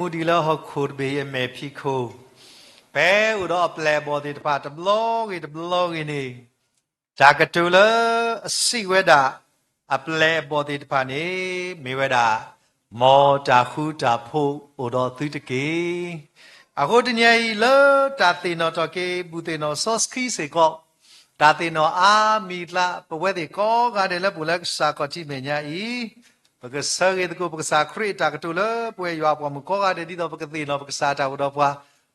မူဒံးလၢဟီၣ်ခိၣ်တဘ့ၣ်အမဲာ်ဖံးခိၣ်, ပအိၣ်ဒီးအပျဲၢ်အဘီၣ်သ့ၣ်တဖၣ်တဘျီဂ့ၤတဘျီဂ့ၤန့ၣ်, တၢ်ကတိၤလၢအစံးဝဲဒၣ်, အပျဲၢ်အဘီၣ်သ့ၣ်တဖၣ်န့ၣ် မ့ၢ်ဝဲဒၣ်, မ်တၢ်ဃူတၢ်ဖိးအိၣ်ဒီးသုတက့ၢ်. အဃိတနံၤအံၤလၢတၢ်သ့ၣ်နီၣ်ထီၣ်က့ၤ ဘူၣ်သ့ၣ်နီၣ်စီဆှံစ့ၢ်ကီး, တၢ်သ့ၣ်နီၣ်အါမံၤအကျါ ပဝဲသ့ၣ်ကိးဂၤဒဲးလၢပအိၣ်လၢကစၢ်ခီၣ်ထံးမဲာ်ညါအံၤ, ပကဆၢဂ့ၤသကိးပကစၢ်ခရံာ်အတၢ်ကတိၤလၢပဝဲယွၤအပှၤမုၣ်ကိးဂၤဒဲး ဒ်သိးပကသ့ၣ်နီၣ်ပကစၢ်တၢ်အိၣ်ဒီးပှၤ,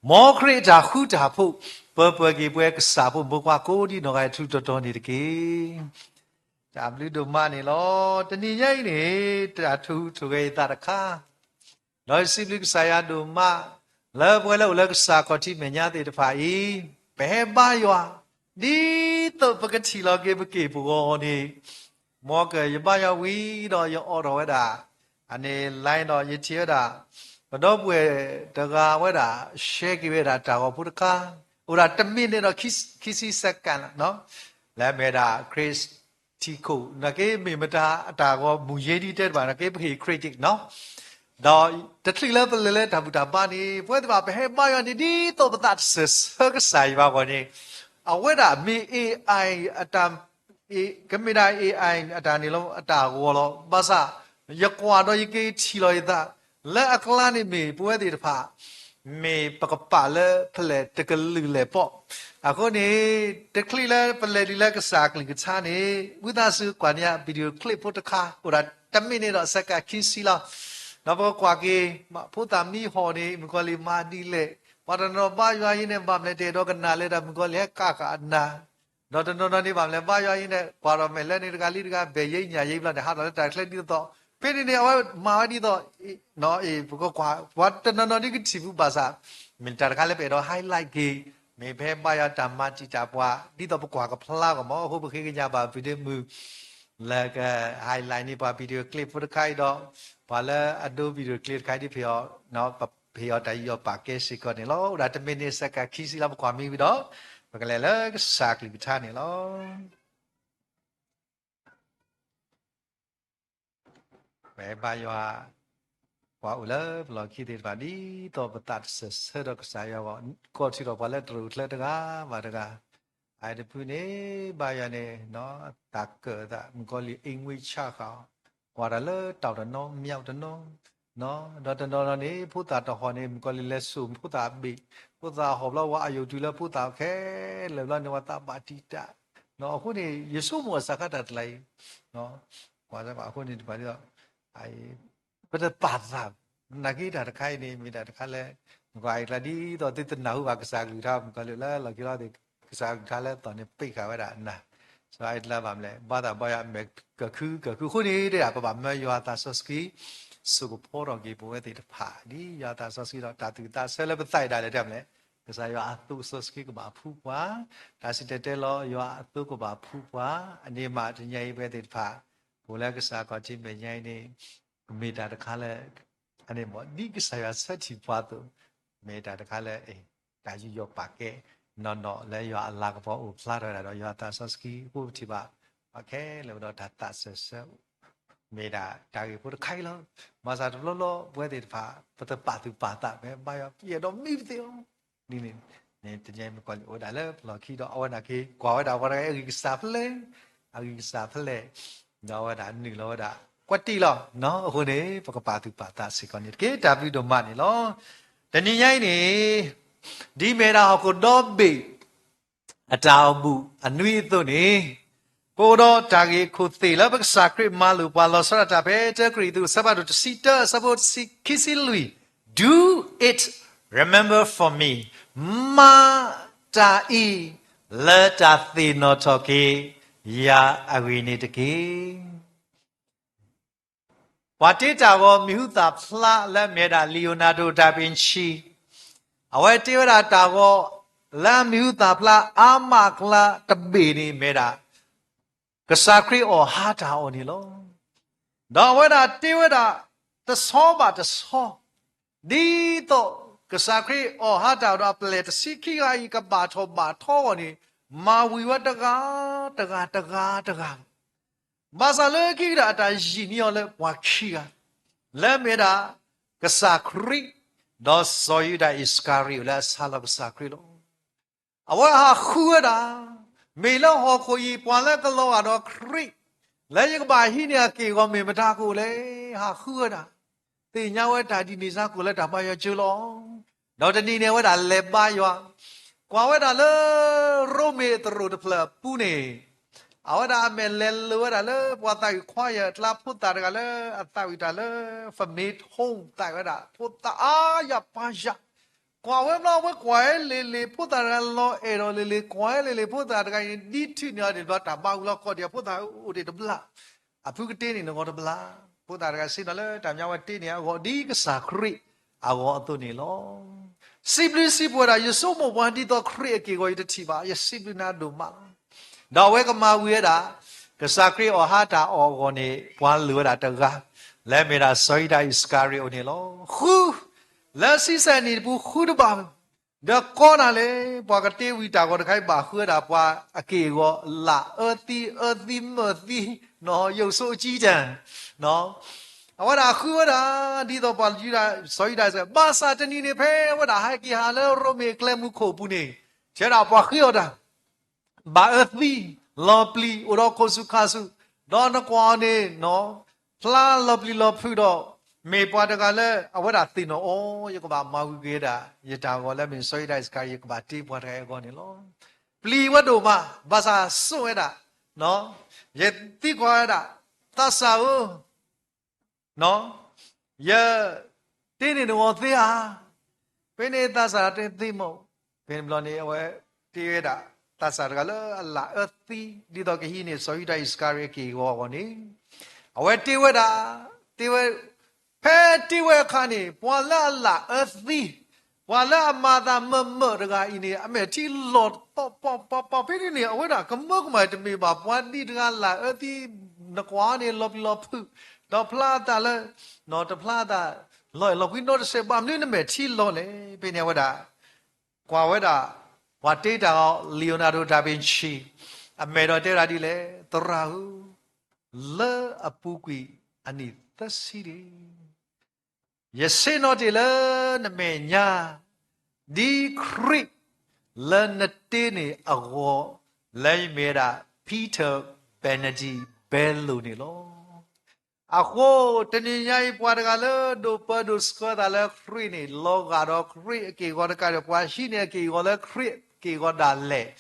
မ်ခရံာ်အတၢ်ဃူတၢ်ဖိး, ပပှဲၤက့ၤပှၤကစၢ်ဖိမုၣ်ဖိခွါကိးဒ်နီၢ်ဂၤအထူးတီၤတီၤန့ၣ်တက့ၢ်. တၢ်ဘျုးဒိၣ်မးန့ၣ်လီၤ. တနံၤညါအံၤန့ၣ် တၢ်ထူးထူးဂဲၤယသးတခါ ဒီးယစံးဘျုးကစၢ်ယွၤဒိၣ်မး, လၢပဝဲလၢအိၣ်လၢကစၢ်ခီၣ်ထံးမဲာ်ညါသ့ၣ်တဖၣ်အံၤ, ပဟဲဘါယွၤ, ဒ်သိးပကထံၣ်လီၤက့ၤပက့ၢ်ပဂီၤန့ၣ်, မ်ကယဘါယွၤဝံၤဒီးယအိးထီၣ်ဝဲဒၣ်, အန့ၣ် line ဒီးယထံၣ်ဝဲဒၣ်, ပဒီပုၢ်ဝဲၢ်တဂၤဝဲဒၣ် share က့ၤဝဲဒၣ်တၢ်ဂီၤဖိတခါ, အိၣ်ဒၣ်တမံးနံးဒီးခံဆံ second လီၤ, လၢအမ့ၢ်ဝဲဒၣ် Chris ထံခိၣ် နာ်က့မ့ၢ်မတၤအတၢ်ဂီၤမူၤယ့ဒ်တဲတဘၣ် နာ်က့ပဟ့ၣ် credit နီၤ, ဒီးတချုးလၢပလဲၤလၢတၢ်ဘူၣ်တၢ်ဘါန့ၣ် ပဝဲသ့ၣ်တဖၣ်ပဟဲဘါယွၤန့ၣ် ဒ်သိးပသးတစၢၤဆၢကစၢ်ယွၤအဂီၢ်န့ၣ်, အဝဲဒၣ်မ့ၢ် AI အတၢ် ကမ့ၢ်ဒၣ် AI အတၢ်န့ၣ်လီၤ အတၢ်ဂီၤလီၤ. ဘၣ်ဆၣ် ယကွၢ်ဒီးယက့ၤထံၣ်လီၤယသး လၢအကျါန့ၣ်မ့ၢ်ပဝဲသ့ၣ်တဖၣ် မ့ၢ်ပကပာ်လၢဖဲလဲၣ်တကလုာ်လဲၣ်ပီၣ်. အဃိန့ၣ် တချုးလၢပလဲၤဒံးလၢကစၢ်ကလုၢ်ကထါန့ၣ် ဝံသးစူၤကွၢ်န့ၢ် video clip ဖိတခါ အိၣ်ဒၣ်တမံးနံးဒီး second ခံဆံလီၤ. ဒီးပကကွၢ်က့ၤ ဖိသၣ်မံဟီၣ်န့ၣ် မုၣ်ကီၤလံၢ်မၤဒ်လဲၣ်, ပှၤတနီၤနီၤဘါယွၤအံၤန့ၣ် ဘၣ်မနုၤလဲၣ် တအဲၣ်ဒိးကနၣ်လၢတၢ်မုၣ်ကီၤလံၢ်ဟဲကးဃာ်အနၢ် ဒီးတနီၤနီၤန့ၣ် ဘၣ်မနုၤလဲၣ် ဘါယွၤအံၤန့ၣ် ကွၢ်ဒီးမဲာ်လၢန့ၣ်တဂၤလံတဂၤ ဘဲၣ်ယဲညၣ်ယဲဘျီန့ၣ် ဟးထီၣ်လၢတၢ်ချၢဒ်သိးသိး, ဖဲန့ၣ်န့ၣ် အဝဲမၤဝဲဒ်သိး ပကကွၢ် ပှၤတနီၤနီၤဒ်ကထံၣ်ဖုးဘၣ်ဆၣ်, မ့ၢ်တၢ်တခါလၢပအဲၣ်ဒိး highlight က့ၤ, မ့ၢ်ဖဲဘါယွၤတၢ်မၤတံာ်တာ်ပှၤ ဒ်သိးပကကွၢ်ကဖျါဂီၢ်မး အဃိပဃ့ကညးဘၣ် video မုၢ် လၢက highlight န့ၢ်ပှၤ video clip ဖိတခါအံၤဒီး ပှၤလၢအဒိ video clip တခါအံၤဒ်ဖဲအီၤ ပဖဲအီၤတၢ်ယူးယီၣ်ပာ်ကဲစ့ၢ်ကီးန့ၣ်လီၤ. အိၣ်ဒၣ်တမံးနံး second ခံဆံလီၤ ပကွၢ်မ့ၢ်ဝံၤဒီး ပကလဲၤလၢကစၢ်ကလုၢ်ကထါန့ၣ်လီၤ. ပဘါယွၤ ပှၤအိၣ်လၢပလီၢ်ခံသ့ၣ်တဖၣ် ဒ်သိးပသးတစၢၤဆၢဒီးကစၢ်ယွၤအဂီၢ် ကိးထီၣ်ဒီးပှၤလၢတရူးကျဲတဂၤဘၣ်တဂၤ, အအံၤတဖုန့ၣ် ဘါယွၤန့ၣ် တၢ်ကၢၣ်သး မုၣ်ကီၤလံၢ် အ့ၣ်ငွ့ဆၣ်ဃာ်အီၤ, ကွၢ်တၢ်လၢတီၢ်တနီၤ မၠၣ်တနီၤ ဒီးတနီၤနီၤန့ၣ် ဖိသၣ်တဟီၣ်န့ၣ် မုၣ်ကီၤလံၢ်လဲၤစိာ်ဖိသၣ်အဘ့ၣ်, ဖိသၣ်ဟီၣ်ဘျီဝဲ အယိာ်တုၤလၢဖိသၣ်ခဲလၢာ်ဘျီန့ၣ် ပှၤသးဘၣ်တံာ်တာ်, အဃိန့ၣ် ယဆိကမိၣ်အစးခါတၢ်တလၢအံၤ, ကွၢ်အဃိန့ၣ်တဖၣ်ဒ်သိး ပတပာ်သး, နာ်က့တၢ်တခါအံၤန့ၣ် မ့ၢ်တၢ်တခါလၢ နကွၢ်အံၤကျါဒ်သိးသုတနၢ်ဟူဘၣ်ကစၢ်ကလုၢ်ကထါ မုၣ်ကီၤလံၢ်လၢလီၢ်ခံလီၤသ့ၣ် ကစၢ်ကလုၢ်ကထါလၢအသီၣ်န့ၣ် ပ့ၢ်ဃာ်ဝဲဒၣ်နၤ, စီၤအံၤတလၢဘၣ်မလဲၣ် ဘၣ်သးဘါယွၤမဲာ်ကခုကခုအဃိန့ၣ် တဲဒၣ်ပဘၣ်မၢယွၤအသးစီဆှံ စိာ်ကဖီထီၣ်က့ၤပဝဲသ့ၣ်တဖၣ် ဒ်ယွၤအသးစီဆှံဒီးတၢ်သူၣ်သးဆၢလၢပသးအံၤဒၣ်လဲာ်တဲမလဲၣ်, ကစၢ်ယွၤအသိးစီဆှံကဘၣ်ဖှူပှၤ, တၢ်စံၣ်တဲၤတဲလီၤယွၤအသိးကဘၣ်ဖှူပှၤ, အန့ၣ်မးတနံၤအံၤပဝဲသ့ၣ်တဖၣ် ပအိၣ်လၢကစၢ်ခီၣ်ထံးမဲာ်ညါအံၤန့ၣ် ကမ့ၢ်တၢ်တခါလၢ အန့ၣ်မ့ၢ် ဒ်ကစၢ်ယွၤဆၢထံၣ်ပှၤအသိး, မ့ၢ်တၢ်တခါလၢ တၢ်ယူးယီၣ်ပာ်ကဲ နီၢ်နီၢ်လၢယွၤအလၤကပီၤအိၣ်ဖျါထီၣ်ဝဲဒၣ်ဒီးယွၤအသးစီဆှံအဃိပထံၣ်ဘၣ် ပှၤခဲလၢာ်ဒီးတၢ်သးစၢၤဆၢ မ့ၢ်ဒၣ်တၢ်ဂ့ၢ်ဖိတခါအံၤလီၤ. မၤစၢ်တဘျီလီၤ ပဝဲသ့ၣ်တဖၣ် ပတပာ်သူၣ်ပာ်သး ပဘါယွၤ ပအဲၣ်ဒိးမံပသ့ၣ်အီၤ ဒ်န့ၣ် တနံၤအံၤမုၣ်ကီၤလံၢ်အိၣ်ဒၣ်လၢပလီၢ်ခံဒီး အဝဲနာ်က့ ကွၢ်ဝဲဒၣ်ပှၤတဂၤအံၤ အဂံၢ်ကစၢ်ဖဲလဲၣ်, အဂံၢ်ကစၢ်ဖဲလဲၣ်, ဒီးအဝဲဒၣ်နုာ်လီၤဝဲဒၣ် ကွၢ်တံၢ်လီၤနီၤ အဃိန့ၣ် ပကပာ်သူၣ်ပာ်သးစ့ၢ်ကီးန့ၣ်တက့ၢ်. တၢ်ဘျုးဒိၣ်မးန့ၣ်လီၤ. တနံၤညါအံၤန့ၣ် ဒ်မ့ၢ်ဝဲဒၣ်ဟီၣ်ခိၣ်ဒီဘ့ၣ် အတၢ်အိၣ်ဘူးအနွံအသိးန့ၣ်, ပအိၣ်ဒီးတၢ်ဂ့ၢ်ခိၣ်သ့ၣ်လၢပကစၢ်ခရံာ်မၤလိာ်ပှၤလီၤဆီဒၣ်တၢ်ဖဲ တၢကရံၣ်သူး အဆၢဖးဒိၣ်တဆံတၢ အဆၢဖိခံဆံလွံၢ်, Do it, remember for me, မၤတၢ်အံၤ လၢတၢ်သ့ၣ်နီၣ်ထီၣ်က့ၤ ယၤအဂ့ၢ်န့ၣ်တက့ၢ်. ပှၤတ့တၢ်ဂီၤမံၤဟူသၣ်ဖျါလၢအမ့ၢ်ဝဲဒၣ် Leonardo da Vinci, အဝဲတ့ဝဲဒၣ်တၢ်ဂီၤ လၢအမံၤဟူသၣ်ဖျါအါမးအကျါတဘ့ၣ်န့ၣ်မ့ၢ်ဝဲဒၣ် ကစၢ်ခရံာ်အီၣ်ဟါတၢ်အီၣ်န့ၣ်လီၤ. ဒီးအဝဲဒၣ်တ့ဝဲဒၣ် တဆီဘၣ်တဆီ ဒ်သိးကစၢ်ခရံာ်အီၣ်ဟါတၢ်အီၣ်ဒီးအပျဲၢ်တဆံခံဂၤအံၤ ကဘၣ်ထီၣ်ဘၣ်ထီအဂီၢ်န့ၣ် မၤဝံၤဝဲတဂၤ တဂၤ တဂၤ တဂၤ ဘၣ်ဆၣ်လၢခံကတၢၢ်အတၢ်ယံာ်န့ၢ်အီၤလၢပှၤခံဂၤ လၢအမ့ၢ်ဝဲဒၣ် ကစၢ်ခရံာ် ဒီးစီၤယူဒၤအံၣ်စကၤရံၤအိၣ်လၢအဆါလီၤကစၢ်ခရံာ်လီၤ. အဝဲဟးဃုဝဲဒၣ်, မ့ၢ်လၢဟီၣ်ခိၣ်အံၤ ပှၤလၢကလီၤဂာ်ဒီးခရံာ်, လၢယကဘၣ်ဟံးန့ၢ်အက့ၢ်အဂီၤမ့ၢ်မတၤကအိၣ်လဲၣ်, ဟးဃုဝဲဒၣ်, သ့ၣ်ညါဝဲတၢ်ဒ်န့ၣ်စ့ၢ်ကီးလၢတၢ်ဘါယွၤကၠိလီၤ. ဒီးတနံၤန့ၣ်အဝဲဒၣ်လဲၤဘါယွၤ, ကွၢ်ဝဲဒၣ်လၢ ရိမ့ၤအသရိာ်တဖျၢၣ်အပူၤန့ၣ် အဝဲဒၣ်အမဲာ်လဲၤလိာ်ဝဲဒၣ်လၢပှၤသးဝံၣ်ခွါယၢၢ်အကျါ ဖိသၣ်တဂၤလၢအသးဝံၣ်တၢ်လၢ ဖမ့ထိ သးဝံၣ်ဝဲဒၣ် ဖိသၣ်အါယၤပၢ်ယၤ, ကွၢ်ဝဲဘျီဝဲကွၢ်ဝဲလံၤလံၤ ဖိသၣ်တဂၤလီၤအဲၣ်ဒီးလံၤလံၤ ကွၢ်ဝဲလံၤလံၤ ဖိသၣ်တဂၤအံၤန့ၣ် ဒ်ထံၣ်န့ၢ်အီၤဒံးဘျီ တၢ်ဘၣ်ဝံၤလီၤကီၢ်ဒံး အဖိသၣ်အိၣ်ဒံးတဘျၣ်, အဖုကတ့န့ၢ်နဂီၢ်တဘျၣ်, ဖိသၣ်တဂၤဆ့ၣ်နီၤလၢတၢ်မၠါဝဲတ့န့ၢ်အဂီၢ်ဒ်ကစၢ်ခရံာ်အဂီၢ်အသိးန့ၣ်လီၤ. စံးဘျုးစံးပှဲၤဒၣ် ယဆိကမိၣ်ပှၤဒ်သိးခရံာ်အက့ၢ်အဂီၤ ယတထံၣ်ဘၣ်, ယစံးဘျုးနၤဒိၣ်မးလီၤ. ဒီးအဝဲကမၤဝံၤဝဲဒၣ် ကစၢ်ခရံာ်အီၣ်ဟါတၢ်အီၣ်အဂီၢ်န့ၣ် ပှၤလုၢ်ဝဲဒၣ်တဂၤ လၢအမ့ၢ်ဒၣ်စီၤယူဒၤအံၣ်စကၤရံၤအိၣ်န့ၣ်လီၤ. ဃု, လၢဆံဆဲၣ်နံၣ်တပူၤဃုတဘၣ်, ဒီးကီးနၤလဲၣ်, ပှၤကတ့ဝံၤတၢ်ဂီၤတခါအံၤ ဘၣ်ဃုဝဲဒၣ်ပှၤအက့ၢ်အဂီၤ လၢအၢသံ အၢသံမၢၢ်သံ, ယိၣ်စိအကံတၢၢ်, အဝဲဒၣ်ဃုဝဲဒၣ် ဒ်သိးပှၤယူဒၤ စီၤယူဒၤစ့ၢ်, ဘၣ်ဆၣ်တနံၤန့ၣ် ဖဲအဝဲဒၣ်ဟဲက့ၤဟးလၢရိမ့ၤအကျဲမုၢ်ခိၣ်အပူၤန့ၣ် ဆဲဒၣ်ပှၤဃ့အီၤတၢ် ဘၣ်အၢသံ လီၤပျံၤ အိၣ်ဒီးခိၣ်ဆူၣ်ခါဆူၣ်, ဒီးနကွၢ်အီၤန့ၣ် ဖျါလီၤပျံၤလီၤဖုးဒီး မ့ၢ်ပှၤတဂၤလၢအဝဲဒၣ်သ့ၣ်နီၣ်အီၤ, ယကဘၣ်မၤဝံၤက့ၤဒၣ် ယတၢ်ဂီၤလၢမ့ၢ်စီၤယူဒၤအံၣ်စကၤရံၤ ယကဘၣ်တ့ပှၤတဂၤအံၤအဂီၢ်န့ၣ်လီၤ. ပျံၤဝဲဒိၣ်မး, ဘၣ်ဆၣ်ဆိၣ်ဝဲဒၣ်, ယသံကွၢ်ဝဲဒၣ်, သးစၢ်ဧၢ ယတ့န့ၢ်နဂီၤသ့ဧါ. ဖဲန့ၣ်သးစၢ်တဲသ့မး, ဖဲန့ၣ်ဘျီန့ၣ် အဝဲတ့ဝဲဒၣ် သးစၢ်တဂၤလၢအလၢ်အၢသံ ဒ်သိးကဟံးန့ၢ်စီၤယူဒၤအံၣ်စကၤရံၤအက့ၢ်အဂီၤအဂီၢ်န့ၣ်, အဝဲတ့ဝဲဒၣ်, တ့ဝဲ, ဖဲတ့ဝဲအခါန့ၣ် ပှၤလၢအလၢ်အၢသံ ပှၤလၢအမၤသးမုာ်မုာ်တဂၤအံၤန့ၣ် အမဲာ်ထံလီၤပီၣ်ပီၣ်ပီၣ်ပီၣ် ဖဲန့ၣ်န့ၣ် အဝဲဒၣ်ကမၢကမၣ်တမ့ၢ်ဘၣ် ပှၤဒ်တဂၤလၢ်အၢသံ နကွၢ်န့ၣ် လီၤပျံၤလီၤဖုး, ဒီးဖျါအသးလၢ, တဖျါအသး လီၤအဲၣ်လီၤကွံနီတစဲး ဘၣ်မနုၤနမဲာ်ထံလီၤလဲၣ်. ဖဲန့ၣ်အဝဲဒၣ် ကွၢ်ဝဲဒၣ် ပှၤတ့တၢ်အီၤ လံာ်ယိၤနၤဒိၣ် ဒါဘ့ၣ်ဆံ အမဲာ်ဒီးတဲဝဲဒၣ်ဒ်လဲၣ်, သရၣ်ဧၢ, လၢအပူၤကွံာ်အနံၣ်သၢဆံန့ၣ် ယဆ့ၣ်နီၤတ့ၢ်လၢနမဲာ်ညါ ဒ်ခရံာ်လၢနတ့န့ၣ်အဂီၢ် လၢယမ့ၢ်ဝဲဒၣ် Peter Benedict Belo န့ၣ်လီၤ. အဃိတနံၤညါအံၤ ပှၤတဂၤလၢဒိးပၢဒိးဆှၢသးလၢခရံာ်န့ၣ် လီၤဂာ်ဒီးခရံာ်အက့ၢ်အဂီၤတကးဒီး ပှၤဟံးန့ၢ်အက့ၢ်အဂီၤလၢခရံာ်အက့ၢ်အဂီၤဒၣ်လဲာ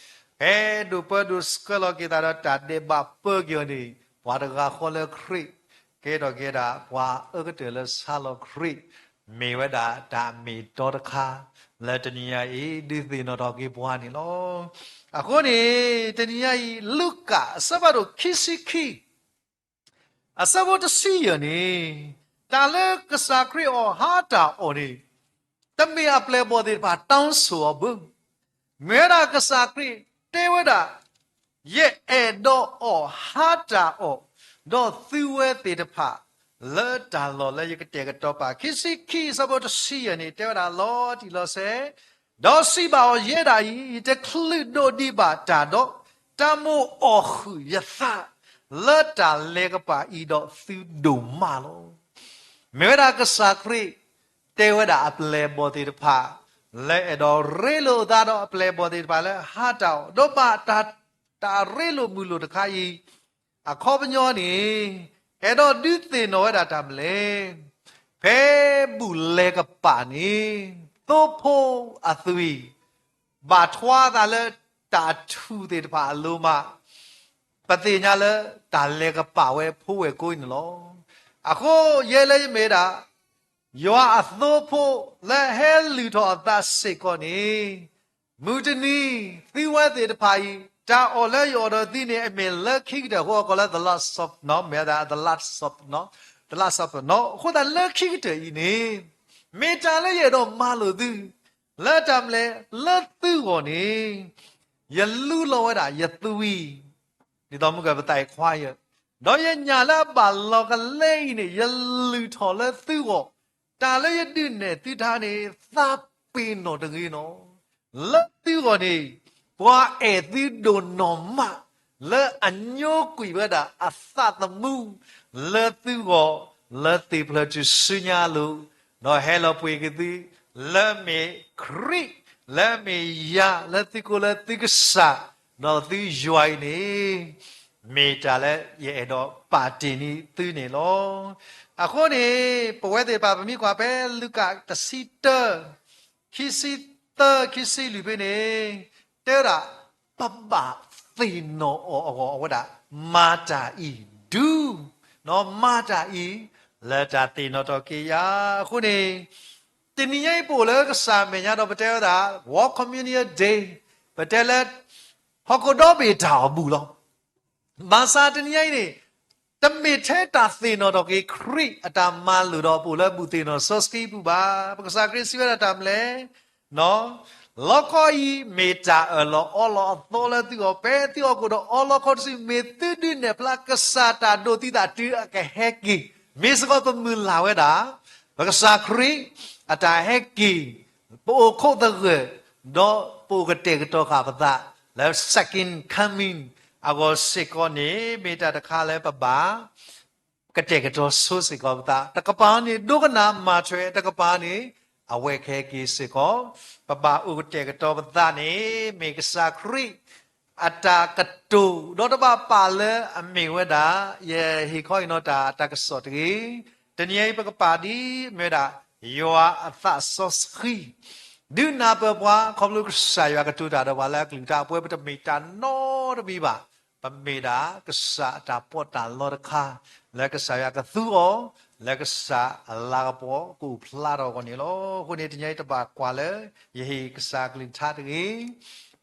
်, ဖဲဒိးပၢဒိးဆှၢလီၤက့ၤသးဒီးတၢ်ဒဲးဘးပၢက့ၤအီၤန့ၣ် ပှၤတဂၤဃီလၢခရံာ် ကဲထီၣ်က့ၤဒၣ် ပှၤအၢကတၢၢ်လၢဆါလီၤခရံာ် မ့ၢ်ဝဲဒၣ်တၢ်မ့ၢ်တီတခါ လၢတနံၤညါအံၤ ဒုးသ့ၣ်နီၣ်ထီၣ်က့ၤပှၤန့ၣ်လီၤ. အဃိန့ၣ် တနံၤညါအံၤ လူၤကၣ် အဆၢဖးဒိၣ်ခံဆံခံ အဆၢဖိတဆံယဲၢ်န့ၣ်, တၢ်လၢကစၢ်ခရံာ်အီၣ်ဟါတၢ်အီၣ်န့ၣ် တမ့ၢ်အပျဲၢ်အဘီၣ်သ့ၣ်တဖၣ် တောင်းဆိုအီၤဘၣ်. မ့ၢ်ဝဲဒၣ်ကစၢ်ခရံာ်တဲဝဲဒၣ်, ယအဲၣ်ဒိးအီၣ်ဟါတၢ်အီၣ် ဒီးသုဝဲသ့ၣ်တဖၣ် လၢတၢ်လီၢ်လၢယကတဲာ်ကတီၤပာ် ခံဆံခံအဆၢဖိတဆံယဲၢ်န့ၣ် တဲဝဲဒၣ်လီၤတံၢ်လီၤဆဲး, ဒီးစံးဘၣ်အီၤ, ယဲဒၣ်အံၤ ယတချုးဒိးဒံးဘၣ်တၢ်ဒီး, တၢ်မိၣ်အီၣ်ဃုာ်ယသး လၢတၢ်လဲၤကပာ်အံၤဒီးသုဒိၣ်မးလီၤ. မ့ၢ်ဝဲဒၣ်ကစၢ်ခရံာ် တဲဝဲဒၣ်အပျဲၢ်အဘီၣ်သ့ၣ်တဖၣ် လၢအဲၣ်ဒိးရ့လိာ်အသးဒီးအပျဲၢ်အဘီၣ်သ့ၣ်တဖၣ်လၢဟါတၢ်အီၣ်, ဒီးဘၣ်တၢ်ရ့လိာ်မုာ်လိာ်တခါအံၤ အခီပညီန့ၣ် အဲၣ်ဒိးဒုးသ့ၣ်နီၣ်ဝဲဒၣ်တၢ်မနုၤလဲၣ်. ဖဲဘူၣ်လဲၤကပာ်န့ၣ် သိဖိအသွံၣ် ဘၣ်ထွါသးလၢတၢ်ထူၣ်သ့ၣ်တဖၣ်အလိၤမး, ပသ့ၣ်ညါလၢတၢ်လဲၤကပာ်ဝဲဖိဝဲၢ်ကိးအံၤန့ၣ်လီၤ. အဃိယဲလၢယမ့ၢ်ဒၣ် ယွၤအသိဖိလၢဟဲလုၢ်ထီၣ်အသးစ့ၢ်ကီးန့ၣ်, မုၢ်တနံၤ သုဝဲသ့ၣ်တဖၣ်အံၤ တၢ်အီၣ်လၢယအီၣ်ဒီးသုန့ၣ် အမ့ၢ်လၢခံကတၢၢ်အဃိ အကိးလၢ the Lord's Supper နီၤ, မ့ၢ်ဒၣ် the Lord's Supper နီၤ, the Lord's Supper နီၤ, အဃိသတးလၢခံကတၢၢ်အံၤန့ၣ် မ့ၢ်တၢ်လၢယအဲၣ်ဒိးမၤလိာ်သု လၢတၢ်မနုၤလဲၣ် လၢသုဂီၢ်န့ၣ် ယလူလီၤဝဲဒၣ်ယသွံၣ် ဒ်သိးမုၢ်ကပသးအံၤခွါယၢၢ်, ဒီးယညၣ်လၢအဘၣ်လီၤကလဲအံၤန့ၣ် ယလုၢ်ထီၣ်လၢသုဂီၢ်, တၢ်လၢယဒုးနဲၣ်သုတခါန့ၣ် သးပ့ၤနီၣ်တဂ့ၤနီၤ. လၢသုဂီၢ်န့ၣ် ပှၤအဲၣ်သုဒိၣ်နီၢ်မး လၢအညိကွံာ်ဝဲဒၣ်အသးသမူ လၢသုဂီၢ် လၢသ့ၣ်ဖျၢၣ်ထူၣ်စုညါအလိၤ, ဒီးဟဲလီၤပှ့ၤက့ၤသု လၢမ့ၢ်ခရံာ်, လၢမ့ၢ်ယၤ, လၢသုကိးလၢသုကစၢ်, ဒီးသုယွၤအံၤန့ၣ်, မ့ၢ်တၢ်လၢယအဲၣ်ဒိးပာ်တ့ၢ်န့ၢ်သုန့ၣ်လီၤ. အဃိန့ၣ်, ပဝဲသ့ၣ်တဖၣ် ပမ့ၢ်ကွၢ်ဖဲလူၤကၣ်တဆံတၢ, ခံဆံသၢ ခံဆံလွံၢ်ဖဲန့ၣ်, တဲဝဲဒၣ်, ပဘၣ်သ့ၣ်နီၣ်အီၤအဂီၢ် အဝဲဒၣ်, မၤတၢ်အံၤဒု, မၤတၢ်အံၤ, လၢတၢ်သ့ၣ်နီၣ်ထီၣ်က့ၤယၤ. အဃိန့ၣ်, တနံၤညါအံၤပအိၣ်လၢကစၢ်အမဲာ်ညါဒီး ပတဲဝဲဒၣ် World Communion Day, ပတဲလၢ ဟီၣ်ခိၣ်ဒီဘ့ၣ်တၢ်အီၣ်ဘူၣ်လီၤ. ဘၣ်ဆၣ်တနံၤညါအံၤန့ၣ်, တမ့ၢ်ထဲတၢ်သ့ၣ်နီၣ်ထီၣ်က့ၤခရံာ်အတၢ်မၤလိာ်ဒီး ပအိၣ်လၢဘူၣ်သ့ၣ်နီၣ်စီဆှံပူၤဘၣ်. ပကစၢ်ခရံာ်စံးဝဲဒၣ်တၢ်မနုၤလဲၣ်, လီခီအံၤမ့ၢ်တၢ်အၢၣ်လီၤအီလီၤအသီလၢသုဂီၢ်, ဖဲသုဟီၣ်ခိၣ်ဒီးအီလီခီတစု, မ့ၢ်သုဒုးနဲၣ်ဖျါကစၢ်တၢ်ဒိးသံသးတုၤအကဟဲက့ၤ, မ့ၢ်စ့ၢ်ကီးပမုၢ်လၢ်ဝဲဒၣ် ပကစၢ်ခရံာ်အတၢ်ဟဲက့ၤ, ပအိၣ်ခိးသဂၢၢ်, ဒီးပအိၣ်ကတဲာ်ကတီၤဃာ်ပသး လၢ second coming အဂီၢ်စ့ၢ်ကီးန့ၣ် မ့ၢ်တၢ်တခါလၢပဘၣ် ကတဲာ်ကတီၤဆိစ့ၢ်ကီးပသး, တကပၤန့ၣ်ဒိကနၣ်မၤထွဲ, တကပၤန့ၣ် အဝဲကဟဲက့ၤစ့ၢ်ကီး, ပဘၣ်အိၣ်ကတဲာ်ကတီၤပသးန့ၣ် မ့ၢ်ကစၢ်ခရံာ်အတၢ်ကတိၤ, ဒီးတဘၣ်ပာ်လၢအမ့ၢ်ဝဲဒၣ် ယဟ့ၣ်ခီအံၤနီၤတၢ်တၢ်ကစီၣ်တဂ့ၤ. တနံၤအံၤပကပာ်ဒ်မ့ၢ်ဝဲဒၣ် ယွၤအသးစီဆှံ ဒုးနၢ်ပၢၢ်ပှၤ ခီဖျိကစၢ်ယွၤကတိၤတၢ်ဒီးပှၤလၢအကလုၢ်ကထါအပူၤ, ပတမ့ၢ်တၢ်နီတမံၤဘၣ်. ပမ့ၢ်ဒၣ်ကစၢ်အတၢ်ပီးတၢ်လီတခါ လၢကစၢ်ယွၤကသူအီၤ, လၢကစၢ်အလၤကပီၤကအိၣ်ဖျါထီၣ်အဂီၢ်န့ၣ်လီၤ. အဃိန့ၣ် တနံၤအံၤတဘၣ်ကွၢ်လၢ ယဟ့ၣ်ကစၢ်ကလုၢ်ကထါတဂ့ၤ.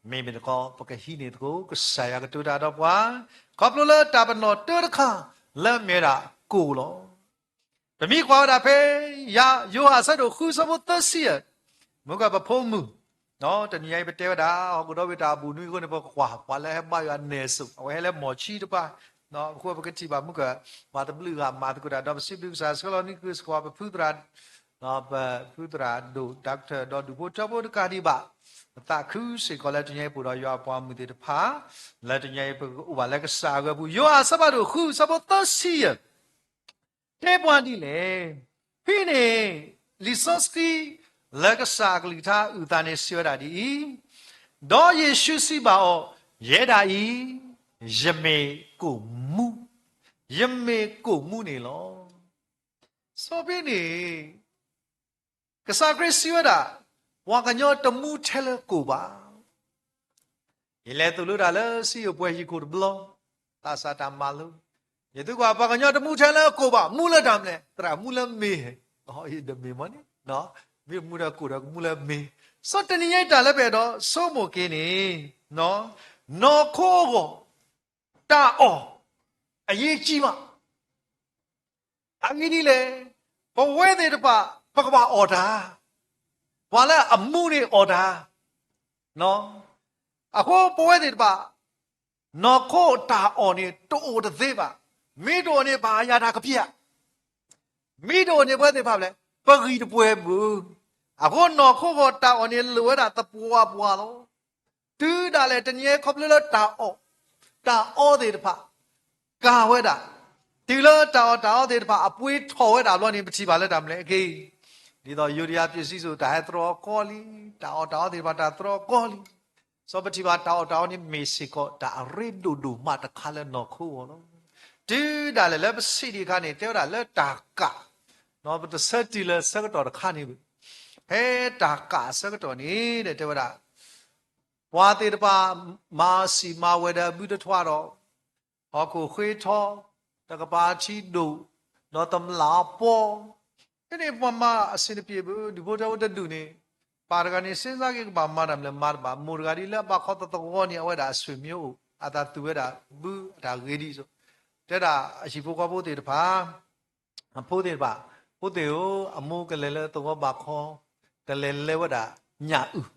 မ့မ့ၢ်တခီ ပကဟံးန့ၢ်သကိး ကစၢ်ယွၤကတိၤတၢ်ဒီးပှၤ ခီဖျိလၢတၢ်ပနီၣ်တၢတခါ လၢအမ့ၢ်ဝဲဒၣ်ကိၣ်လီၤ. ပမ့ၢ်ကွၢ်ဝဲဒၣ်ဖဲ ယၤ, ယိၤဟၣ်အဆၢဒိၣ်ဃု ဆၢဖိသၢဆံယဲၢ်, မုၢ်ကၢၢ်ပဖိမုၣ်, တနံၤအံၤပတဲဝဲဒၣ် ဟီၣ်ခိၣ်ဒီဘ့ၣ်တၢ်အီၣ်ဘူၣ်နွံအဃိန့ၣ် ပကကွၢ်ပှၤလၢဟဲဘါယွၤနဲၣ်စိး အဝဲဟဲလၢမိၤၡံတပၤ, အဃိပကထံၣ်ဘၣ်မုၢ်ကၢၢ် ပှၤတဘျုးဂၤမၤသကိးတၢ် ဒီးပစံးဘျုးကစၢ်ဆှၢလီၤနံၣ်ကုစကွၢ် ပဖုသရၣ် ပဖုသရၣ်ဒိၣ် doctor ဒီးဒူၣ်ဖိထၢဖိတကးဒံးဘၣ်, ပသးခုစ့ၢ်ကီးလၢတနံၤအံၤပအိၣ်ဒီးယွၤအပှၤမုၢ်သ့ၣ်တဖၣ်, လၢတနံၤအံၤပကအိၣ်ဘၣ်လၢကစၢ်အဂီၢ်ပူၤ, ယိၤဟၣ်အဆၢဖးဒိၣ်ဃု ဆၢဖိသၢဆံယဲၢ် တဲပှၤဒ်လဲၣ်, ဖဲန့ၣ် လံာ်စီဆှံ လၢကစၢ်အကလုၢ်ကထါအုၣ်သးန့ၣ်စံးဝဲဒၣ်ဒ်အံၤ, ဒီးယ့ၣ်ၡူးစံးဘၣ်အီၤ, ယဲဒၣ်အံၤ ယမ့ၢ်ကိၣ်မူ, ယမ့ၢ်ကိၣ်မူန့ၣ်လီၤ. စီဖဲန့ၣ် ကစၢ်ခရံာ်စံးဝဲဒၣ်, ပှၤကညီတမူထဲလၢကိၣ်ဘၣ်. ယလဲၤသိၣ်လိတၢ်လၢစံယိၣ်ပှဲၤဟံၣ်ခိၣ်တဘျီ, သးစၢ်တၢ်မၤလိ, ယသုကွၢ်ပှၤကညီတမူထဲလၢကိၣ်ဘၣ်, မူလၢတၢ်မနုၤလဲၣ်, သရၣ်မူလၢမ့ၤ, တမ့ၢ်မ့ၢ်န့ၣ်, မ့ၢ်မူဒီးကိၣ်ဒီးကမူလၢမ့ၤ, စီတနံၤညါတၢ်လၢပအဲၣ်ဒိးဆိကမိၣ်က့ၤန့ၣ်, နီၢ်ခိအဂီၢ် တၢ်အီၣ် အရေးကြီးမး. အဂ့ၢ်ဒ်လဲၣ်, ပဝဲသ့ၣ်တဖၣ် ပကဘၣ်အီၣ်တၢ်, ပှၤလၢအမူန့ၣ်အီၣ်တၢ်, အဃိပဝဲသ့ၣ်တဖၣ် နီၢ်ခိတၢ်အီၣ်န့ၣ် တအိၣ်တသ့ဘၣ်. မ့ၢ်တအိၣ်န့ၣ် ဘၣ်ယၤတၢ်ကပျၢ်, မ့ၢ်တအိၣ်န့ၣ် ပဝဲသ့ၣ်တဖၣ်လဲၣ် ပဂံၢ်တပှဲၤဘၣ်. အဃိနီၢ်ခိဂီၢ်တၢ်အီၣ်န့ၣ် လိၣ်ဝဲဒၣ်သပှၢ်ပှၢ်လီၤ. တုၤဒၣ်လဲာ်တနံၤအံၤခီဖျိလၢတၢ်အီၣ် တၢ်အီသ့ၣ်တဖၣ် ကၤဝဲဒၣ်, တုၤလၢတၢ်အီၣ်တၢ်အီသ့ၣ်တဖၣ် အပှ့ၤထီၣ်ဝဲဒၣ်ဘျီန့ၣ် ပထံၣ်ဘၣ်လၢတၢ်မနုၤလဲၣ်အဂ့ၢ်, ဒ်သိးယိဒယၤပၠ့ၣ်စံစိၣ် တၢ်ဟဲတြီအီၤကီလံ, တၢ်အီၣ်တၢ်အီသ့ၣ်တဖၣ်တၢ်တြီအီၤကီလံ. စီပထံၣ်ဘၣ်တၢ်အီၣ်တၢ်အီန့ၣ်မ့ၢ်စ့ၢ်ကီး တၢ်အရ့ဒိၣ်ဒိၣ်မးတခါလၢနီၢ်ခိအဂီၢ်လီၤ. တုၤဒၣ်လဲာ်လၢပစံးဒံးအခါန့ၣ် တဲဝဲဒၣ်လၢတၢ်ကး, ပတဆၢတုၤလၢဆၢကတီၢ်တခါန့ၣ်ဘၣ်. ဖဲတၢ်ကးအဆၢကတီၢ်န့ၣ် တဲဝဲဒၣ် ပှၤသ့ၣ်တဖၣ် မၤစံၣ်မၤဝဲၤဒီးအဘုတထွါဒီး ဟီၣ်ခိၣ်ဃ့ထီ, တကပၤထံဒိၣ်, ဒီးတမျၢ်အပီ, ဖဲန့ၣ်ပှၤမၤအဆင်တပြေဘၣ်, ဒူၣ်ဖိထၢဖိတဒူၣ်န့ၣ်, ပၢ်တဂၤန့ၣ် စ့စါက့ၤကဘၣ်မၤတၢ်မနုၤလဲၣ်မၤတဘၣ်, မိၢ်တဂၤဒ်လၢအဘၣ်ခီသသဝီန့ၣ် အဝဲဒၣ်အဆွေမျိုးအိၣ်, အသးသူၣ်ဝဲဒၣ်ဘုအတၢ်ဂ့ၤဒ်သိး, တဲဒၣ်အဟံၣ်ဖိဃီဖိသ့ၣ်တဖၣ် အဖိသ့ၣ်တဖၣ်, ဖိသ့ၣ်ဧၢ, အမိၢ်ကလဲၤလၢသဝီဘၣ်ခီ, ကလဲၤလဲဝဲဒၣ်ညၣ်အုၣ်,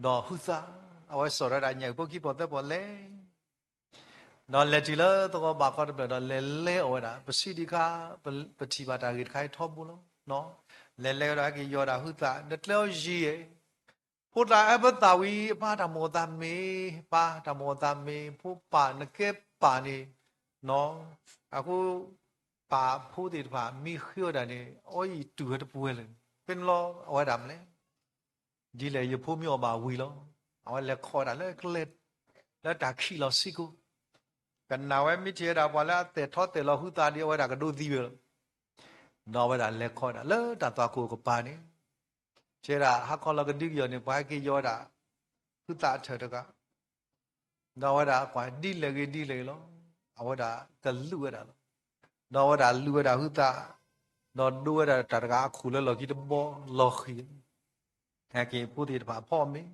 ဒီးဟုသး, အဝဲစိာ်ထီၣ်ဝဲဒၣ်ညၣ်အုၣ်ဖိခံဖီၣ်သၢဖီၣ်လဲၤ, ဒီးလဲၤတုၤလၢသဝီဘၣ်ခီတဖျၢၣ်ဒီးလဲၤလဲအီၤဝဲဒၣ်, ပစံးဒံးခါ, ပထံၣ်ဘၣ်တၢ်ဂ့ၢ်တခါအံၤထီဘိလီၤ. လဲၤလဲဝဲဒၣ်က့ၤယီၤဒၣ်ဟုသး, နကျဲအီၤယံၤဧါ, ဖိသၣ်အဲၣ်ဘၢသးဝံၤ ပၢ်တၢ်မိၣ်သးမ့ၢ်, ပၢ်တၢ်မိၣ်သးမ့ၢ်, ဖိပၢ်နကဲပၢ်န့ၣ်, အဃိ ပၢ်ဖိသ့ၣ်တဖၣ် မ့ၢ်ဃ့အီၣ်တၢ်န့ၣ် အီယံၤတူၢ်ဝဲတပှဲၤလၢာ် သ့ၣ်နီၣ်လီၤအဝဲဒၣ်မနုၤလဲၣ်, ဒ်လဲၣ်ယဖိမုၣ်အီၣ်ဘၣ်ဝံၤလီၤ. အဝဲလဲၤခီဝဲဒၣ်လၢကျဲ, လၢတၢ်ခံးလီၤဆံကိး, ကနၣ်ဝဲမ့ၢ်ထံၣ်ဝဲဒၣ်ပှၤလၢအတဲာ်ထီတဲာ်လီၤဟုသးဒီး အဝဲဒၣ်ကဒိးသံဝဲလီၤ. ဒီးအဝဲဒၣ်လဲၤခီဝဲဒၣ်လၢတၢ်သွၣ်ခိၣ်ကပၤန့ၣ်, ထံၣ်ဝဲဒၣ်ဟါခီလီၤကဒုကယီၤန့ၣ် ပှၤဟဲက့ၤယီၤဝဲဒၣ် ဟုသးအထၢၣ်တဂၤ ဒီးအဝဲဒၣ်ကွၢ်ဒ်လဲၣ်ဂ့ၤဒ်လဲၣ်ဂ့ၤလီၤ. အဝဲဒၣ်ကလူးဝဲဒၣ်လီၤ. ဒီးအဝဲဒၣ်လူးဝဲဒၣ်ဟုသး, ဒီးဒိဝဲဒၣ်တၢ်တဂၤအခိၣ်လၢလီၢ်ခံတဘီလီၤဃံၤ, ဟဲက့ၤဖိသ့ၣ်တဖၣ်ဖီမ့ၤ,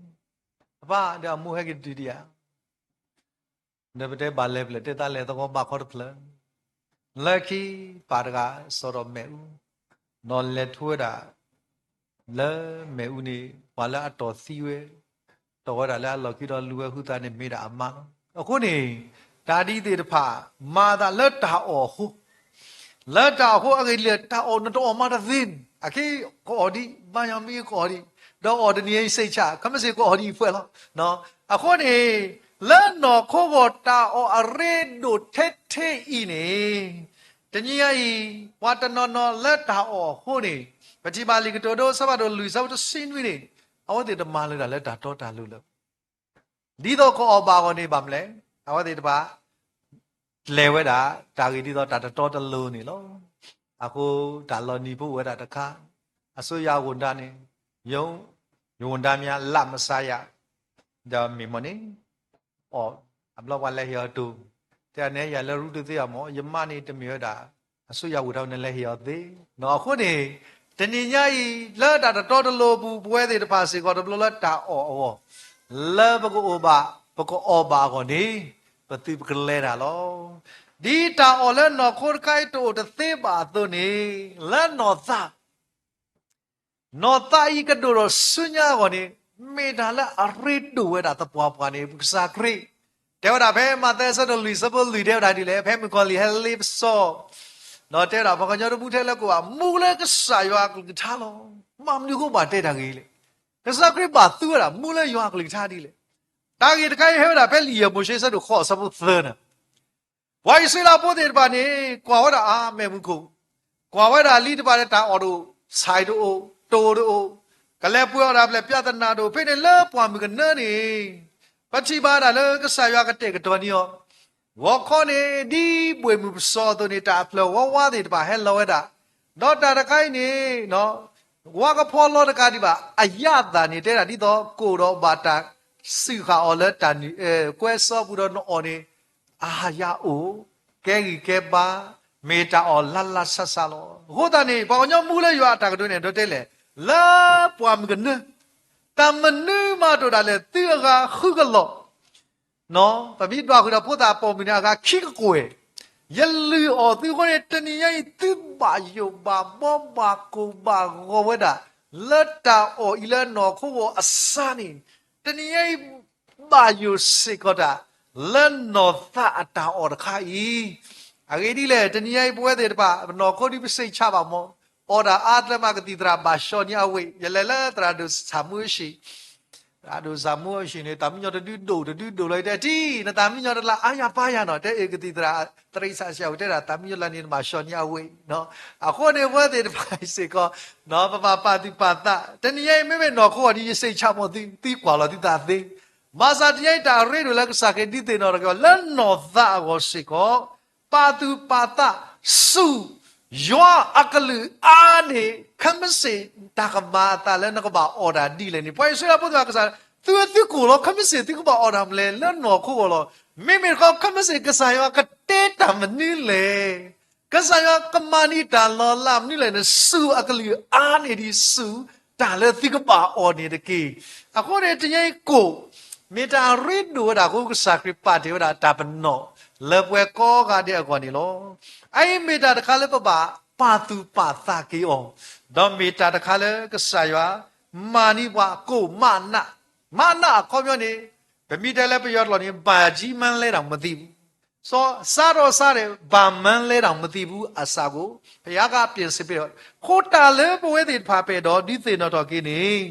အပၢ်ဒီးအမိၢ်ဟဲက့ၤတုၤဒံးဧါ. ဒီးပတဲဘၣ်လဲၤဖျၢၣ်တဲသးလဲၤသဝီဘၣ်ခီတဖျၢၣ်, လၢခံပၢ်တဂၤစီၤဒီးမ့ၣ်အူ, ဒီးလဲၤထူဝဲဒၣ် လၢမ့ၣ်အူန့ၣ် ပှၤလၢအတီၢ်သံဝဲ, တီၢ်ဝဲဒၣ်လၢအလီၢ်ခံဒီးလူၤဝဲဟုသးန့ၣ်မ့ၢ်ဒၣ်အမါလီၤ. အဃိန့ၣ် တၢ်ဒ်သ့ၣ်တဖၣ် မၤအသးလၢတၢ်အီၣ်အဃိ, လၢတၢ်အီၣ်အဃိအဂ့ၢ်ဒ်လဲၣ် တၢ်အီၣ်နတအီၣ်မးတသ့န့ၣ် အခဲကအီၣ်ဒံး ဘၣ်ယၤမ့ၢ်ကအီၣ်ဒံး, ဒီးအီၣ်တနံၤအံၤစ့ၢ်ဆၣ် ခဲမုၢ်ဆ့ၣ်ကအီၣ်ဒံးအံၤဖှဲးလီၤ. အဃိန့ၣ် လၢနီၢ်ခိဂီၢ်တၢ်အီၣ်အရ့ဒိၣ်ထဲထဲအံၤန့ၣ် တနံၤညါအံၤ ပှၤတနီၤနီၤလၢတၢ်အီၣ်အဃိန့ၣ် ပထံၣ်ဘၣ်လံာ်ကတိၤဒိ အဆၢဖးဒိၣ်လွံၢ် အဆၢဖိတဆံနွံန့ၣ် အဝဲသ့ၣ်တမၤလၢၤတၢ်လၢတၢ်တီတၢ်လိၤလၢၤဘၣ်. ဒ်သိးကအီၣ်ဘၣ်အဂီၢ်န့ၣ်ဘၣ်မနုၤလဲၣ်, အဝဲသ့ၣ်တဖၣ် လဲၤဝဲဒၣ် တၢ်ဂ့ၢ်ဒ်သိးတၢ်တတီတလိၤန့ၣ်လီၤ. အဃိတၢ်လီၤနံၤဖိအိၣ်ဝဲဒၣ်တခါ, အစိယၤအဂိၢ်ဒၣ်န့ၣ် ယိၤ, ယဂိၢ်ဒၣ်မ့ၢ်လၢမဆါယၤ, ဒီးမ့ၢ်မ့ၢ်န့ၣ် အီၣ်, အဘျီပှၤလဲၤဟ့ၣ်အီၤတိၢ်, တဲန့ၣ် ယၤလၢရူတသ့အီၤမ့ၢ် ယမါန့ၣ်တမ့ၢ်ဝဲဒၣ် အစိယၤဝူၤထီၣ်န့ၣ်လဲၤဟ့ၣ်အီၤသ့. အဃိန့ၣ် တနံၤညါအံၤ လၢတၢ်တတီတလိၤအပူၤ ပဝဲသ့ၣ်တဖၣ်စ့ၢ်ကီးတဘျီလၢတၢ်အီၣ်အဂီၢ် လၢပကအိၣ်ဘၣ် ပကအီၣ်ဘၣ်အဂီၢ်န့ၣ် ပသုးပကလဲၤတၢ်လီၤ. ဒ်တၢ်အီၣ်လၢနီၢ်ခိတခါအံၤတအိၣ်တသ့ဘၣ်အသိးန့ၣ် လၢနီၢ်သး နီၢ်သးအံၤကဒိၣ်ထီၣ်ဆူညါအဂီၢ်န့ၣ် မ့ၢ်တၢ်လၢအရ့ဒိၣ်ဝဲဒၣ်သပှၢ်ပှၢ်န့ၣ် ပကစၢ်ခရံာ် တဲဝဲဒၣ်ဖဲမးသဲအဆၢဒိၣ်လွံၢ် အဆၢဖိလွံၢ် တဲဝဲဒၣ်ဒ်လဲၣ်, ဖဲမုၣ်ကီၤလံၢ်ဟဲလ့ပစီ ဒီးတဲဝဲဒၣ် ပှၤကညီတမူထဲလၢကိးဘၣ် မူလၢကစၢ်ယွၤအကလုၢ်ကထါလီၤ. မ့ၢ်မနုၤအဃိဘၣ်တဲတၢ်ဂ့ၢ်လဲၣ်. ကစၢ်ခရံာ်ဘၣ်သူဝဲဒၣ် မူလၢယွၤအကလုၢ်ကထါဒ်လဲၣ်. တၢ်ဂ့ၢ်တခါအံၤဟဲဝဲဒၣ်ဖဲလံာ်ယဲၢ်မိၤၡ့အဆၢဒိၣ်ဃိး အဆၢဖိသၢန့ၣ် ပှၤအံၣ်စရ့လးဖိသ့ၣ်တဖၣ်န့ၣ် ကွၢ်ဝဲဒၣ်အါ မ့ၣ်အူခိၣ်, ကွၢ်ဝဲဒၣ်လံတဖၣ်လၢတၢ်အီၣ်တအိၣ်, ဆၣ်တအိၣ်, တိၢ်တအိၣ်, ကလဲၤပှ့ၤအီၣ်တၢ်ဖျဲၣ် ပြဿနာတအိၣ် ဖဲန့ၣ်လၢပှၢ်မုၢ်ကနၢန့ၣ် ပထံၣ်ဘၣ်ဒၣ်လၢကစၢ်ယွၤကတဲာ်ကတီၤန့ၢ်အီၤ ဂီၤခီန့ၣ် ဒ်ဘှ့ၣ်မုၢ်ပစီအသိးန့ၣ် တၢ်အဖျၢၣ်ဝါဝါသ့ၣ်တဖၣ်ဟဲလီၤဝဲဒၣ်, ဒီးတၢ်တခါအံၤန့ၣ် ဝါကဖီလီၤတကးဒံးဘၣ် အယၣ်သၣ်န့ၣ် တဲဒၣ်ဒ်သိး ကိၣ်ဒီးဘၣ်တၢ်စူၢ်ဃာ်အီၤလၢတၢ်နုာ်ကွဲစီပူၤဒီးနအီၣ်န့ၣ် အယၣ်အိၣ်, ကဲဂံၢ်ကဲဘါ, မ့ၢ်တၢ်အီၣ်လၢ်လၢ်ဆးဆးလီၤ. အဃိသတးန့ၣ် ပှၤကညီမူလၢယွၤအတၢ်ကတိၤန့ၣ် ဒိးတဲလဲၣ်, လၢပှၢ်မုၢ်ကနၢ တၢ်မနုၤမးတအိၣ်ဒၣ်လဲာ် သုအဂၤဃုကလီၢ် ပမ့ၢ်ဒွးဃုာ်ဒီးဖိသၣ်ပိာ်မုၣ်န့ၣ် အဂၤခံကကွဲၢ်, ယလုၢ်အီၣ်သုအဃိန့ၣ် တနံၤညါအံၤ သုဘၣ်ယိၣ်ဘၣ်ဘီဘၣ်ကိၢ်ဘၣ်ဂီၤဝဲဒၣ် လၢတၢ်အီၣ်အံၤလၢနီၢ်ခိဂီၢ်အစါန့ၣ်, တနံၤညါအံၤ ဘၣ်ယိၣ်စ့ၢ်ကီးတၢ် လၢနီၢ်သးအတၢ်အီၣ်တခါအံၤ, အဂ့ၢ်ဒ်လဲၣ် တနံၤညါအံၤ ပဝဲသ့ၣ်တဖၣ် ပနီၢ်ခိဒ်ပစံးဆၣ်ဘၣ်မး, အီၣ်တၢ်အါတလၢမး ကသံၣ်သရၣ်ဘၣ်ဆှီန့ၢ်အဝ့ၢ်, ယလဲၤလၢသရၣ်ဒိၣ်ဆၣ်မူအဟံၣ် သရၣ်ဒိၣ်ဆၣ်မူအဟံၣ်န့ၣ် တၢ်မံညီၤတဒုဒိၣ်တဒုဒိၣ်လီၤ ယတဲတံၢ် နတၢ်မံညီၤတလၢအါယၤပၢ်ယၤနီၤ, တဲအၢ ကသံၣ်သရၣ် သရၣ်စံးဆၣ်ဝဲ တဲဒၣ် တၢ်မံညီၤလၢန့ၣ် နဘၣ်ဆှီန့ၢ်အဝ့ၢ်, အဃိန့ၣ် ပဝဲသ့ၣ်တဖၣ်စ့ၢ်ကီး ပဘၣ်ပာ်သူၣ်ပာ်သး, တနံၤညါအံၤ မ့မ့ၢ်နီၢ်ခိအီၤဒ်ယစံးဆၣ်မး သုကွၢ်လီၤသုသးသ့, ဘၣ်ဆၣ်တနံၤညါအံၤ တၢ်အရ့ဒိၣ်လၢကစၢ်ခရံာ်ဒုးသ့ၣ်နီၣ်ထီၣ်က့ၤအီၤ လၢနီၢ်သးအဂီၢ်စ့ၢ်ကီး ပာ်သူၣ်ပာ်သးဆူ ယွၤအကလုၢ်အါန့ၢ် ခဲမုၢ်ဆ့ၣ်တၢ်ကမၤအသးလၢနကဘၣ်အီၣ်တၢ်ဒ်လဲၣ်န့ၣ် ပှၤအံၣ်စရ့လးဖိသ့ၣ်တဖၣ်ကစၢ် သုဝဲသုကိၣ်လီၤ ခဲမုၢ်ဆ့ၣ်သုကဘၣ်အီၣ်တၢ်မနုၤလဲၣ် လၢနီၢ်ခိဂီၢ်လီၤ. မ့မ့ၢ်တခီ ခဲမုၢ်ဆ့ၣ်ကစၢ်ယွၤကတဲတၢ်မနုၤလဲၣ် ကစၢ်ယွၤကမၤန့ၢ်တၢ်လီၤလးမနုၤလဲၣ်န့ၣ် ဆူအကလုၢ်အါန့ၢ်ဒံးဆူ တၢ်လၢသုကဘၣ်အီၣ်န့ၣ်တက့ၢ်. အဃိန့ၣ် တနံၤညါအံၤကိၣ် မ့ၢ်တၢ်အရ့ဒိၣ်ဝဲဒၣ်အဃိ ကစၢ်ခရံာ်ပာ်တ့ၢ်ဝဲဒၣ်တၢ်ပနီၣ် လၢပဝဲကိးဂၤဒဲးအဂီၢ်န့ၣ်လီၤ. အအံၤမ့ၢ်တၢ်တခါလၢပဘၣ်ပာ်သူၣ်ပာ်သးက့ၤအီၤ, ဒီးမ့ၢ်တၢ်တခါလၢကစၢ်ယွၤ မၤန့ၢ်ပှၤကိၣ်မးနး, မးနးအခီပညီန့ၣ် ပမ့ၢ်တဲလၢပယီၤတလီၢ်န့ၣ် ဘာကြီးမှန်းလဲတောင်မသိဘူး စီၤစါထီၣ်စါဒီး ဘာမှန်းလဲတောင်မသိဘူး အစးကိၣ် ဘုရားက ပြင်ဆင်ပေးတယ်. အဃိတၢ်လၢပဝဲသ့ၣ်တဖၣ်ပအဲၣ်ဒိးဒုးသ့ၣ်နီၣ်ထီၣ်က့ၤန့ၣ်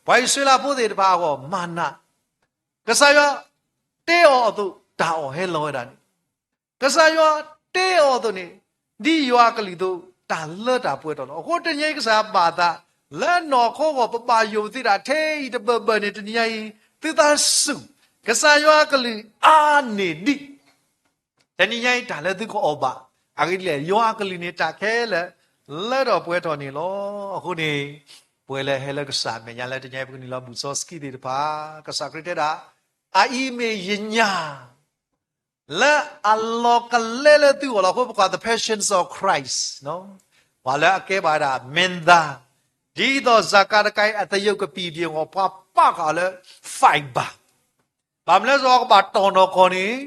ပှၤအံၣ်စရ့လးဖိသ့ၣ်တဖၣ်အဂီၢ် မၤနး, ကစၢ်ယွၤတဲအီၤအသိး တၢ်အီၣ်ဟဲလီၤဝဲဒၣ်န့ၣ် ကစၢ်ယွၤတဲအီၤအသိးန့ၣ် ဒ်ယွၤအကလုၢ်အသိး တၢ်လၢတၢ်ပှဲၤထီၣ်လီၤ. အဃိတနံၤအံၤကစၢ်ယွၤဘၣ်သး လၢနီၢ်ခိအဂီၢ် ပဘၣ်ယိၣ်ပသံတၢ်ထဲအံၤတဘၢၣ်ဘၢၣ်န့ၣ် တနံၤညါအံၤ သုသးစူၤ, ကစၢ်ယွၤအကလုၢ်အါန့ၢ်ဒံး တနံၤညါအံၤ တၢ်လၢသုကအီၣ်ဘၣ်, အဂ့ၢ်ဒ်လဲၣ်, ယွၤအကလုၢ်န့ၣ် တၢ်ခဲလၢာ်လၢထီၣ်ပှဲၤထီၣ်န့ၣ်လီၤ. အဃိန့ၣ် ပဝဲလၢဟဲလၢကစၢ်အမဲာ်ညါလၢတနံၤညါအံၤ ပကနုာ်လီၤဘူၣ်စီဆှံသ့ၣ်တဖၣ်, ကစၢ်ခရံာ်တဲဒၣ်, အအံၤမ့ၢ်ယညၣ် လၢအလီၤကလဲလၢသုဂီၢ်လီၤ. အဃိပကွၢ် The Passion of Christ, ပှၤလၢအကဲဘၣ်ဝဲဒၣ်မင်းသား, ဒ်သိး ဇာတ်ကား တခါအံၤ အသရုပ်ကပံာ်ပယဲၢ်အဂီၢ် ပှၤပာ်ဃာ်အီၤလၢ fiber, ဘၣ်မနုၤလဲၣ် စီၤကဘၣ်တီၢ်နီၢ်ကီၢ်န့ၣ်,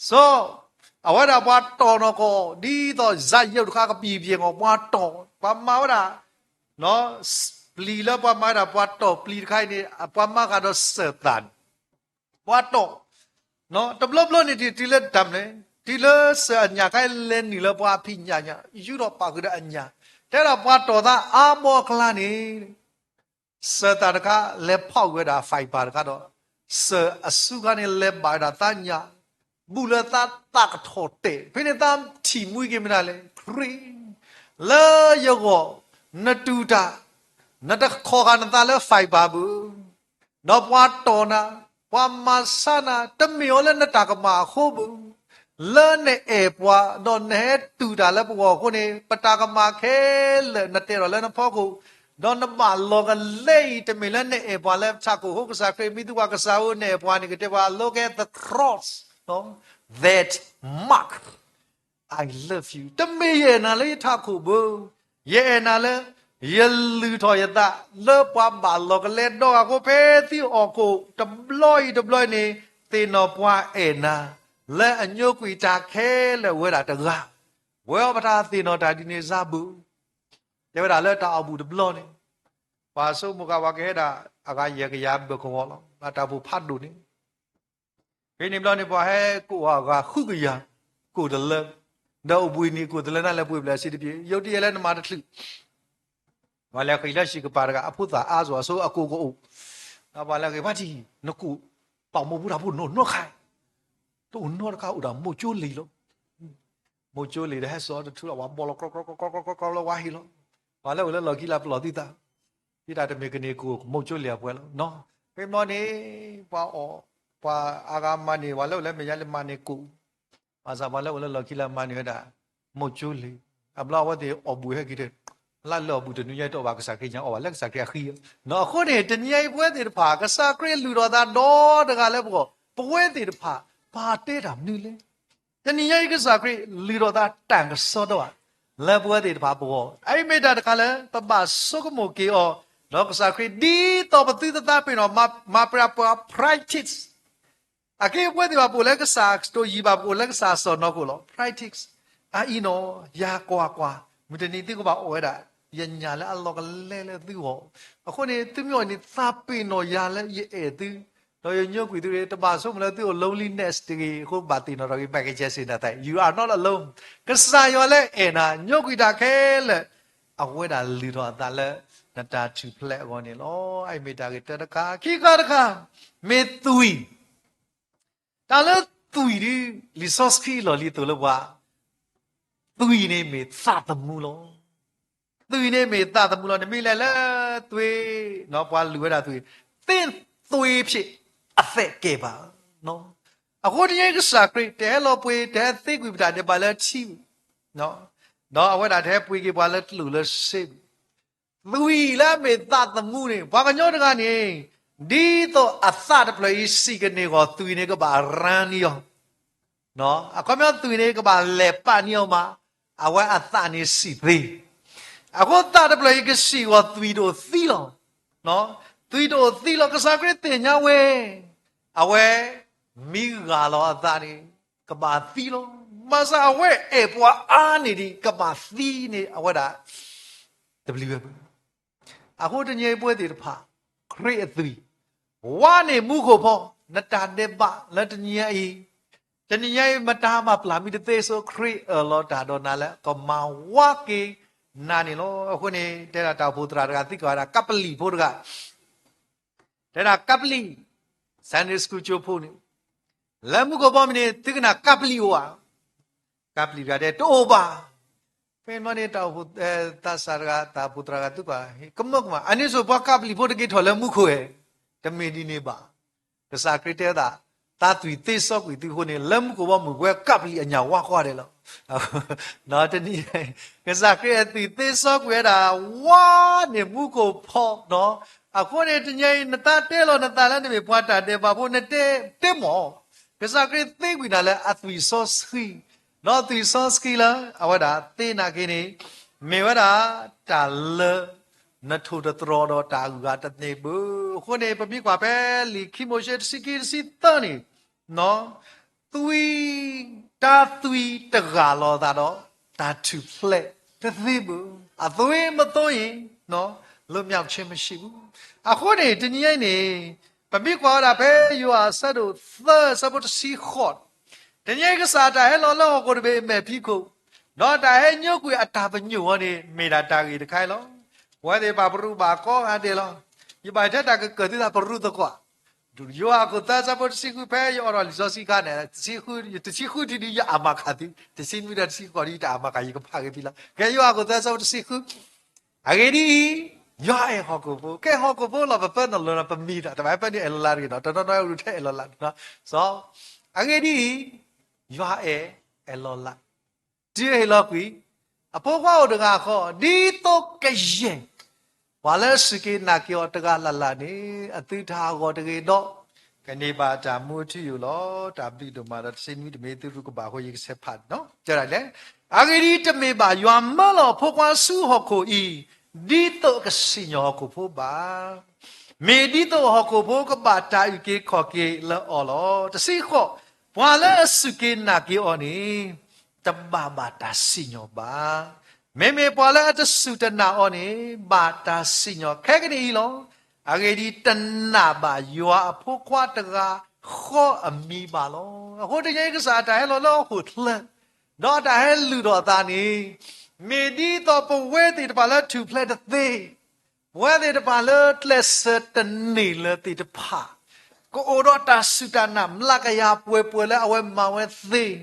စီၤ, အဝဲဒၣ်ပှၤတီၢ်နီၢ်ကီၢ် ဒ်သိး ဇာတ်ရုပ် တခါကပံာ်ပယဲၢ်အဂီၢ် ပှၤတီၢ်, ပှၤမၤဝဲဒၣ် ပျံၤလၢပှၤမၤဝဲဒၣ် ပှၤတီၢ်ပျံၤတခါအံၤန့ၣ် ပှၤမၤဃာ်ဒီးစၢၤသးန့ၣ်, ပှၤတီၢ်, တဘျီဘျီန့ၣ် တုၤလၢတၢ်မနုၤလဲၣ်, တုၤလၢစၢၤအညၣ်ခါအံၤ လဲၤနုာ်လၢပှၤအဖံးညၣ်ညါ ယူၤထီၣ်ပာ်ဃုာ်ဒီးအညၣ်, တဲဒၣ်ပှၤတီၢ်သးအါဘီအကျါန့ၣ် စၢၤသးတခါ လဲၤဖီၣ်ကွံာ်ဝဲဒၣ် fiber တခါဒီး စၢၤအစုခါန့ၣ် လဲၤဘၣ်ဝဲဒၣ်သးညၣ်, ဘူးလၢသးသးကထီၣ်တဲာ်, ဖဲန့ၣ်သးထံၣ်မှံက့ၤမနုၤလဲၣ်, ခရံာ်, လၢယဂီၢ်, နတူၢ်တၢ်, နတခီၣ်ဃာ်နသးလၢ fiber ဘၣ်, ဒီးပှၤတီၢ်နၤ, ပှၤမၤဆါနၤ, တမ့ၢ်အီၤလၢနတၢ်ကမၣ်အဃိဘၣ်, လၢနအဲၣ်ပှၤ ဒီးနဟဲတူၢ်တၢ်လၢပဂီၢ်အဃိန့ၣ် ပတၢ်ကမၣ်ခဲလၢာ် နတဲထီၣ်လၢနဖီခိၣ်, ဒီးနဘၣ်လီၤကလဲအံၤ တမ့ၢ်လၢနအဲၣ်ပှၤလၢထးခိၣ်အဃိ, ကစၢ်ခရံာ်မ့ၢ်သူပှၤကစၢ်ဧၢ နအဲၣ်ပှၤန့ၣ် ကတဲပှၤ look at the cross, that mark, I love you, တမ့ၢ်ယအဲၣ်နၤလၢယထးခိၣ်ဘၣ်, ယအဲၣ်နၤလၢ ယလုၢ်ထီၣ်ယသးလၢပှၤဘၣ်လီၤကလဲဒီဂၤအဃိ, ဖဲသုအီၣ်ခိၣ်တဘျီအံၤတဘျီအံၤန့ၣ် သ့ၣ်နီၣ်ပှၤအဲၣ်နၤ လၢအညိကွံာ်တၢ်ခဲလၢာ်ဝဲဒၣ်တဂၤ, ပဝဲအီၤပတၢ်သ့ၣ်နီၣ်တၢ်ဒ်န့ၣ်စ့ၢ်ဘၣ်, တဲဝဲဒၣ်လၢတၢ်အီၣ်ဘူၣ်တဘျီန့ၣ်, ပှၤဆိကမိၣ်ဃာ်ပှၤကဟဲဒၣ် အဂၤယဲၢ်ကယၤဘၢၣ်ကဝီၤလီၤ, ဘၣ်တၢ်အိၣ်ဖးဒိၣ်န့ၣ် ဖဲန့ၣ်ဘျီန့ၣ် ပှၤဟဲကိးအဂၤဃုကယၤ, ကိးတလၢ, ဒီးအိၣ်ဘှံးနံၤကိးတလၢန့ၣ် လဲၤပှ့ၤဘျဲးစ့တပ့ၤ, ယိးတယဲၢ်လၢနမၤတချုး, ပှၤလဲၤဃ့ၢ်လၢဟံၣ်ကပၤတဂၤ အဖိသၣ်အါစီၤအဆိအကိၢ်ကအိၣ်, ဒီးပှၤလဲၤဃ့ၢ်ဘၣ်ထံၣ် နကိး, ပာ်မိၢ်ပူၤတၢ်ဖိနီၢ်နီၢ်ခါ, တအိၣ်နီတခါအိၣ်ဒီးမိၢ်ကၠိလံၤလီၤ. မိၢ်ကၠိလံၤဒီးဟဲစိာ်တထူလီၤ ပှၤဘီလီၤ ကြီကြီကြီကြီလီၤဝါဟ့ၣ်လီၤ, ပှၤလၢအိၣ်လၢလီၢ်ခံလၢပလီၢ်သုသး, ဒ်တၢ်တမ့ၢ်ကန့ၢ်ကိးမိၢ်ကၠိလံၤအပှဲၤလီၤ. ဖဲမီန့ၣ် ပှၤအီၣ်, ပှၤအါဂၤမၤန့ၢ် ပှၤလၢအိၣ်လၢမဲာ်ညါလၢမၤန့ၢ်ကိး, ဘၣ်ဆၣ်ပှၤလၢအိၣ်လၢလီၢ်ခံလၢမၤန့ၢ်ဝဲဒၣ် မိၢ်ကၠိလံၤ, အဘျီအဝဲသ့ၣ်အီၣ်ဘူၣ်ဟဲက့ၤဒီး, လၢလၢအီၣ်ဘူၣ်တနွံညါတအီၣ်ဘၣ်ကစၢ်ခရံာ်ညါ အီၣ်ဘၣ်လၢကစၢ်ခရံာ်အဃံ, အဃိန့ၣ် တနံၤညါအံၤပဝဲသ့ၣ်တဖၣ် ကစၢ်ခရံာ်လုၢ်ထီၣ်သးဒီတဂၤလၢပဂီၢ်, ပဝဲသ့ၣ်တဖၣ် ပာ်တဲတၢ်မနုၤလဲၣ်. တနံၤညါအံၤကစၢ်ခရံာ်လုၢ်ထီၣ်သးတၢ်ကစီဒီဘၣ် လၢပဝဲသ့ၣ်တဖၣ်ပဂီၢ်, အအံၤမ့ၢ်တၢ်တခါလၢ ပဘၣ်ဆိကမိၣ်က့ၤအီၤ, ဒီးကစၢ်ခရံာ်ဒ်သိးပသုတသးပ့ၤနီၣ် မၤပြးပှၤ practice အက့ၢ်အပဝဲသ့ၣ်ဘၣ်ပအိၣ်လၢကစၢ်ကတိၤယံၤဘၣ် ပအိၣ်လၢကစၢ်စီၢ်နီၢ်ခိၣ်လီၤ. Practice အအံၤနီၢ်, ယၤကွၢ်ကွၢ်, မုၢ်တနံၤသုကဘၣ်အီၣ်ဝဲဒၣ် ယညၣ်လၢအလီၤကလဲလၢသုဂီၢ်, အဃိန့ၣ် သုမ့ၢ်အီၣ်န့ၣ် သးပ့ၤနီၣ်ယၤလၢယအဲၣ်သု, ဒီးယညိကွံာ်သုတဂ့ၤ. တဘၣ်ဆိကမိၣ်လၢသုအိၣ် loneliness တဂ့ၤ, အဃိဘၣ်သ့ၣ်နီၣ်ထီၣ်က့ၤ Michael Jackson တၢ်သး, You are not alone. ကစၢ်ယွၤလၢအဲၣ်နၤ ညိကွံာ်တၢ်ခဲလၢာ်, အဝဲဒၣ်လုၢ်ထီၣ်အသးလၢ နတၢ်ထူၣ်ဖျဲးအဂီၢ်န့ၣ်လီၤ. အအံၤမ့ၢ်တၢ်ဂ့ၢ်တၢတခါ, ခံခါတခါ, မ့ၢ်သွံၣ် တၢ်လၢသွံၣ်ဒ် လံာ်စီဆှံအလီၢ်လံၤသိၣ်လၢပှၤ, သွံၣ်န့ၣ်မ့ၢ်သးသမူလီၤ. သွံၣ်န့ၣ်မ့ၢ်သးသမူလီၤ. နမ့ၢ်လဲၤလၢသွ့ၣ်, ပှၤလုၢ်ဝဲဒၣ်သွံၣ်, သ့သွ့ၣ်ဖျ့ၣ် အသဲးကဲဘၣ်. အဃိတနံၤအံၤကစၢ်ခရံာ် တဟဲလီၤပှ့ၤ တဟဲသ့ကွံာ်ပတၢ်ဒဲးဘးလၢထံဘၣ်, ဒီးအဝဲဒၣ်တဟဲပှ့ၤက့ၤပှၤလၢကျိၣ်လၢစ့ဘၣ်. သွံၣ်လၢအမ့ၢ်သးသမူန့ၣ် ပှၤကညီတဂၤန့ၣ် ဒ်သိးအသးတဖျၢၣ်အံၤစံၣ်ကန့ၢ်အဂီၢ် သွံၣ်န့ၣ်ကဘၣ်ရၤန့ၢ်အီၤ, အခီပညီသွံၣ်န့ၣ် ကဘၣ်လဲၤပာ်န့ၢ်အီၤမး, အဝဲအသးန့ၣ်စံၣ်သ့, အဃိသးတဖျၢၣ်အံၤကစံၣ်အဂီၢ် သွံၣ်တအိၣ်သံလီၤ. သွံၣ်တအိၣ်သံလီၤ. ကစၢ်ခရံာ်သ့ၣ်ညါဝဲ အဝဲ မ့ၢ်ဂၢ်လီၤအသးန့ၣ် ကဘၣ်သံလီၤ. ဘၣ်ဆၣ်အဝဲအဲၣ်ပှၤအါန့ၢ်ဒံး ကဘၣ်သံန့ၣ် အဝဲဒၣ် တဘျံးဝဲဘၣ်. အဃိတနံၤအံၤပဝဲသ့ၣ်တဖၣ် ခရံာ်အသွံၣ် ဝါန့ၢ်မူခိၣ်ဖီ နတၢ်ဒဲးဘးလၢတနံၤအံၤ, တနံၤအံၤမတၤမၤပျၢ်မံတသ့စိ ခရံာ်အၢၣ်လီၤတၢ်ဒီးနၤလၢကမၤဝါက့ၤနၤန့ၣ်လီၤ. အဃိန့ၣ် တဲဒၣ်တၢ်အိၣ်ဖှိၣ်သရၣ်တဂၤသံကွၢ်ဝဲဒၣ် ကပလံၣ်ဖိတဂၤ တဲဒၣ်ကပလံၣ်, Sunday school ကၠိဖိန့ၣ်, လၢမူခိၣ်ဘီမုၢ်န့ၣ် သုကနၣ်ကပလံၣ်အိၣ်ဧါ. ကပလံၣ်တဂၤတဲ တအိၣ်ဘၣ်. မ့မ့ၢ်န့ၣ် တၢ်အိၣ်ဖှိၣ်သးစၢ်တဂၤ တၢ်အိၣ်ဖှိၣ်သရၣ်တဂၤသုကွၢ်, ကမၢကမၣ် အန့ၣ်ဆိပှၤကၢ်ပျံၤဖိတက့ၤထီၣ်လၢမူခိၣ်ဧါ, တမ့ၢ်ဒ်န့ၣ်ဘၣ်. ကစၢ်ခရံာ်တဲဝဲဒၣ်, တၢ်သွံၣ်သ့စီကွံာ်သုအဃိန့ၣ် လၢမူခိၣ်ဘီမုၢ်ပှဲၤကၢ်ပျံၤအညၣ်ဝါကွၢ်ဒဲးလီၤ. တနံၤ ကစၢ်ခရံာ်အသွံၣ်သ့စီကွံာ်ဝဲဒၣ် ဝါန့ၣ်မူခိၣ်ဖီနီၤ, အဃိန့ၣ် တနံၤအံၤ နသးတဲလီၤနသးလၢနမ့ၢ်ပှၤတၢ်ဒဲးဘးဖိ နတဲတဲမီၢ် ကစၢ်ခရံာ်သ့ကွံာ်နၤလၢအသွံၣ်စီဆှံ, ဒီးသွံၣ်စီဆှံလၢ အဝဲဒၣ်သ့နာ်က့န့ၣ် မ့ၢ်ဝဲဒၣ်တၢ်လၢ နထိၣ်တတြီၤဒီးတၢ်အုၣ်အသးတန့ၢ်ဘၣ်. အဃိန့ၣ် ပမ့ၢ်ကွၢ်ဖဲလံာ်ခံမိၤၡ့တဆံခံတဆံသၢန့ၣ်, သွံၣ်, တၢ်သွံၣ်တဂၢ်လီၤသးဒီး တၢ်ထူၣ်ဖျဲးတသ့ဘၣ်. အသွံၣ်မသွံၣ်အံၤ လွတ်မြောက်ခြင်းမရှိဘူး. အဃိန့ၣ် တနံၤအံၤန့ၣ် ပမ့ၢ်ကွၢ်ဝဲဒၣ်ဖဲယိၤဟၣ်အဆၢဒိၣ်သၢအဆၢဖိတဆံဃိး, တနံၤအံၤကစၢ်တၢ်ဟဲလီၤလၢဟီၣ်ခိၣ်တဘ့ၣ်အမဲာ်ဖံးခိၣ်, ဒီးတၢ်ဟဲညိကွံာ်အတၢ်ပညိၣ်အီၤန့ၣ် မ့ၢ်ဒၣ်တၢ်ဂ့ၢ်တခါအံၤလီၤ. ပဝဲသ့ၣ်တဖၣ်ပရူးဘၣ်ကိးဂၤဒဲးလီၤ. ယဘၣ်ထဲတၢ်ကကၢၢ်သုသးပရူးသကိး ယိၤဟၣ်အခိၣ်သၢအဆၢဖိတဆံဃု ဖဲယအိးထီၣ်လံာ်စီဆှံခါန့ၣ် တဆံဃု, တဆံဃုတုၤဒ်ယအမၤခးသု, တဆံနွံဒီးတဆံဃိးဒ်ယတၢ်အမၤခး ယကဖးဂ့ၤသုလီၤ. ကဲယိၤဟၣ်အခိၣ်သၢအဆၢဖိတဆံဃု, အဂ့ၢ်ဒ်အံၤ, ယွၤအဲၣ်ဟီၣ်ခိၣ်ဖိ, ကဲဟီၣ်ခိၣ်ဖိလီၤ ပပၢနုာ်လီၤနီၤ ပမံၤသး တဘၣ်ဖဲန့ၣ်အဲၣ်လီၤလးတဂ့ၤနီၤ တနီၤနီၤအဲၣ်ဒိးထဲအဲၣ်လီၤလး, စီၤ, အဂ့ၢ်ဒ်အံၤ, ယွၤအဲၣ်, အဲၣ်လီၤလး, တုၤဟ့ၣ်လီၤကွံာ်, အဖိခွါအိၣ်တဂၤဃီ, ဒ်သိးကယဲၢ် ပှၤလၢအစူၢ်က့ၤနာ်က့ၤအီၤတဂၤလၢ်လၢ်န့ၣ် အသုတဟးဂီၤတဂ့ၤဒီး ကန့ၢ်ဘၣ်တၢ်မူအထူအယိာ်လီၤ. တၢ်ဘျုးဒိၣ်မးဒီး တဆံနွံတမ့ၢ်သုရူးကဘၣ်အဃိ ယကဆဲးဖးန့ၣ်လီၤ. တဲဒ်လဲၣ်, အဂ့ၢ်ဒ်အံၤ, တမ့ၢ်ဘၣ်ယွၤမၢလီၤအဖိခွါဆူဟီၣ်ခိၣ်အံၤ ဒ်သိးအကစံၣ်ညီၣ်ဟီၣ်ခိၣ်ဖိဘၣ်. မ့ၢ်ဒ်သိးဟီၣ်ခိၣ်ဖိကဘၣ်တၢ်အုၣ်က့ၤခီၣ်က့ၤလၢအီၤလီၤ. တဆံဃိး, ပှၤလၢအစူၢ်က့ၤနာ်က့ၤအီၤန့ၣ် တဘၣ်ဘၣ်တၢ်စံၣ်ညီၣ်ဘၣ်. မ့မ့ၢ်ပှၤလၢအတစူၢ်တနာ်အီၤန့ၣ် ဘၣ်တၢ်စံၣ်ညီၣ်ခဲကနံၣ်အံၤလီၤ. အဂ့ၢ်ဒ်အံၤ, တနာ်ဘၣ်ယွၤအဖိခွါတဂၤဃီအမံၤဘၣ်လီၤ. အဃိတနံၤအံၤကစၢ်အတၢ်ဟဲလီၤလၢဟီၣ်ခိၣ်ချၢ ဒီးအတၢ်ဟဲလုၢ်ထီၣ်အသးန့ၣ် မ့ၢ်ဒ်သိးပဝဲသ့ၣ်တဖၣ်လၢထူၣ်ဖျဲးတသ့, ပဝဲသ့ၣ်တဖၣ်လၢကျဲးစၢးတန့ၢ်လၢၤသ့ၣ်တဖၣ် ကအိၣ်ဒီးတၢ်စူၢ်တၢ်နာ် မျးကယၤပှဲၤပှဲၤလၢအဝဲမၤဝဲသ့, ဒီး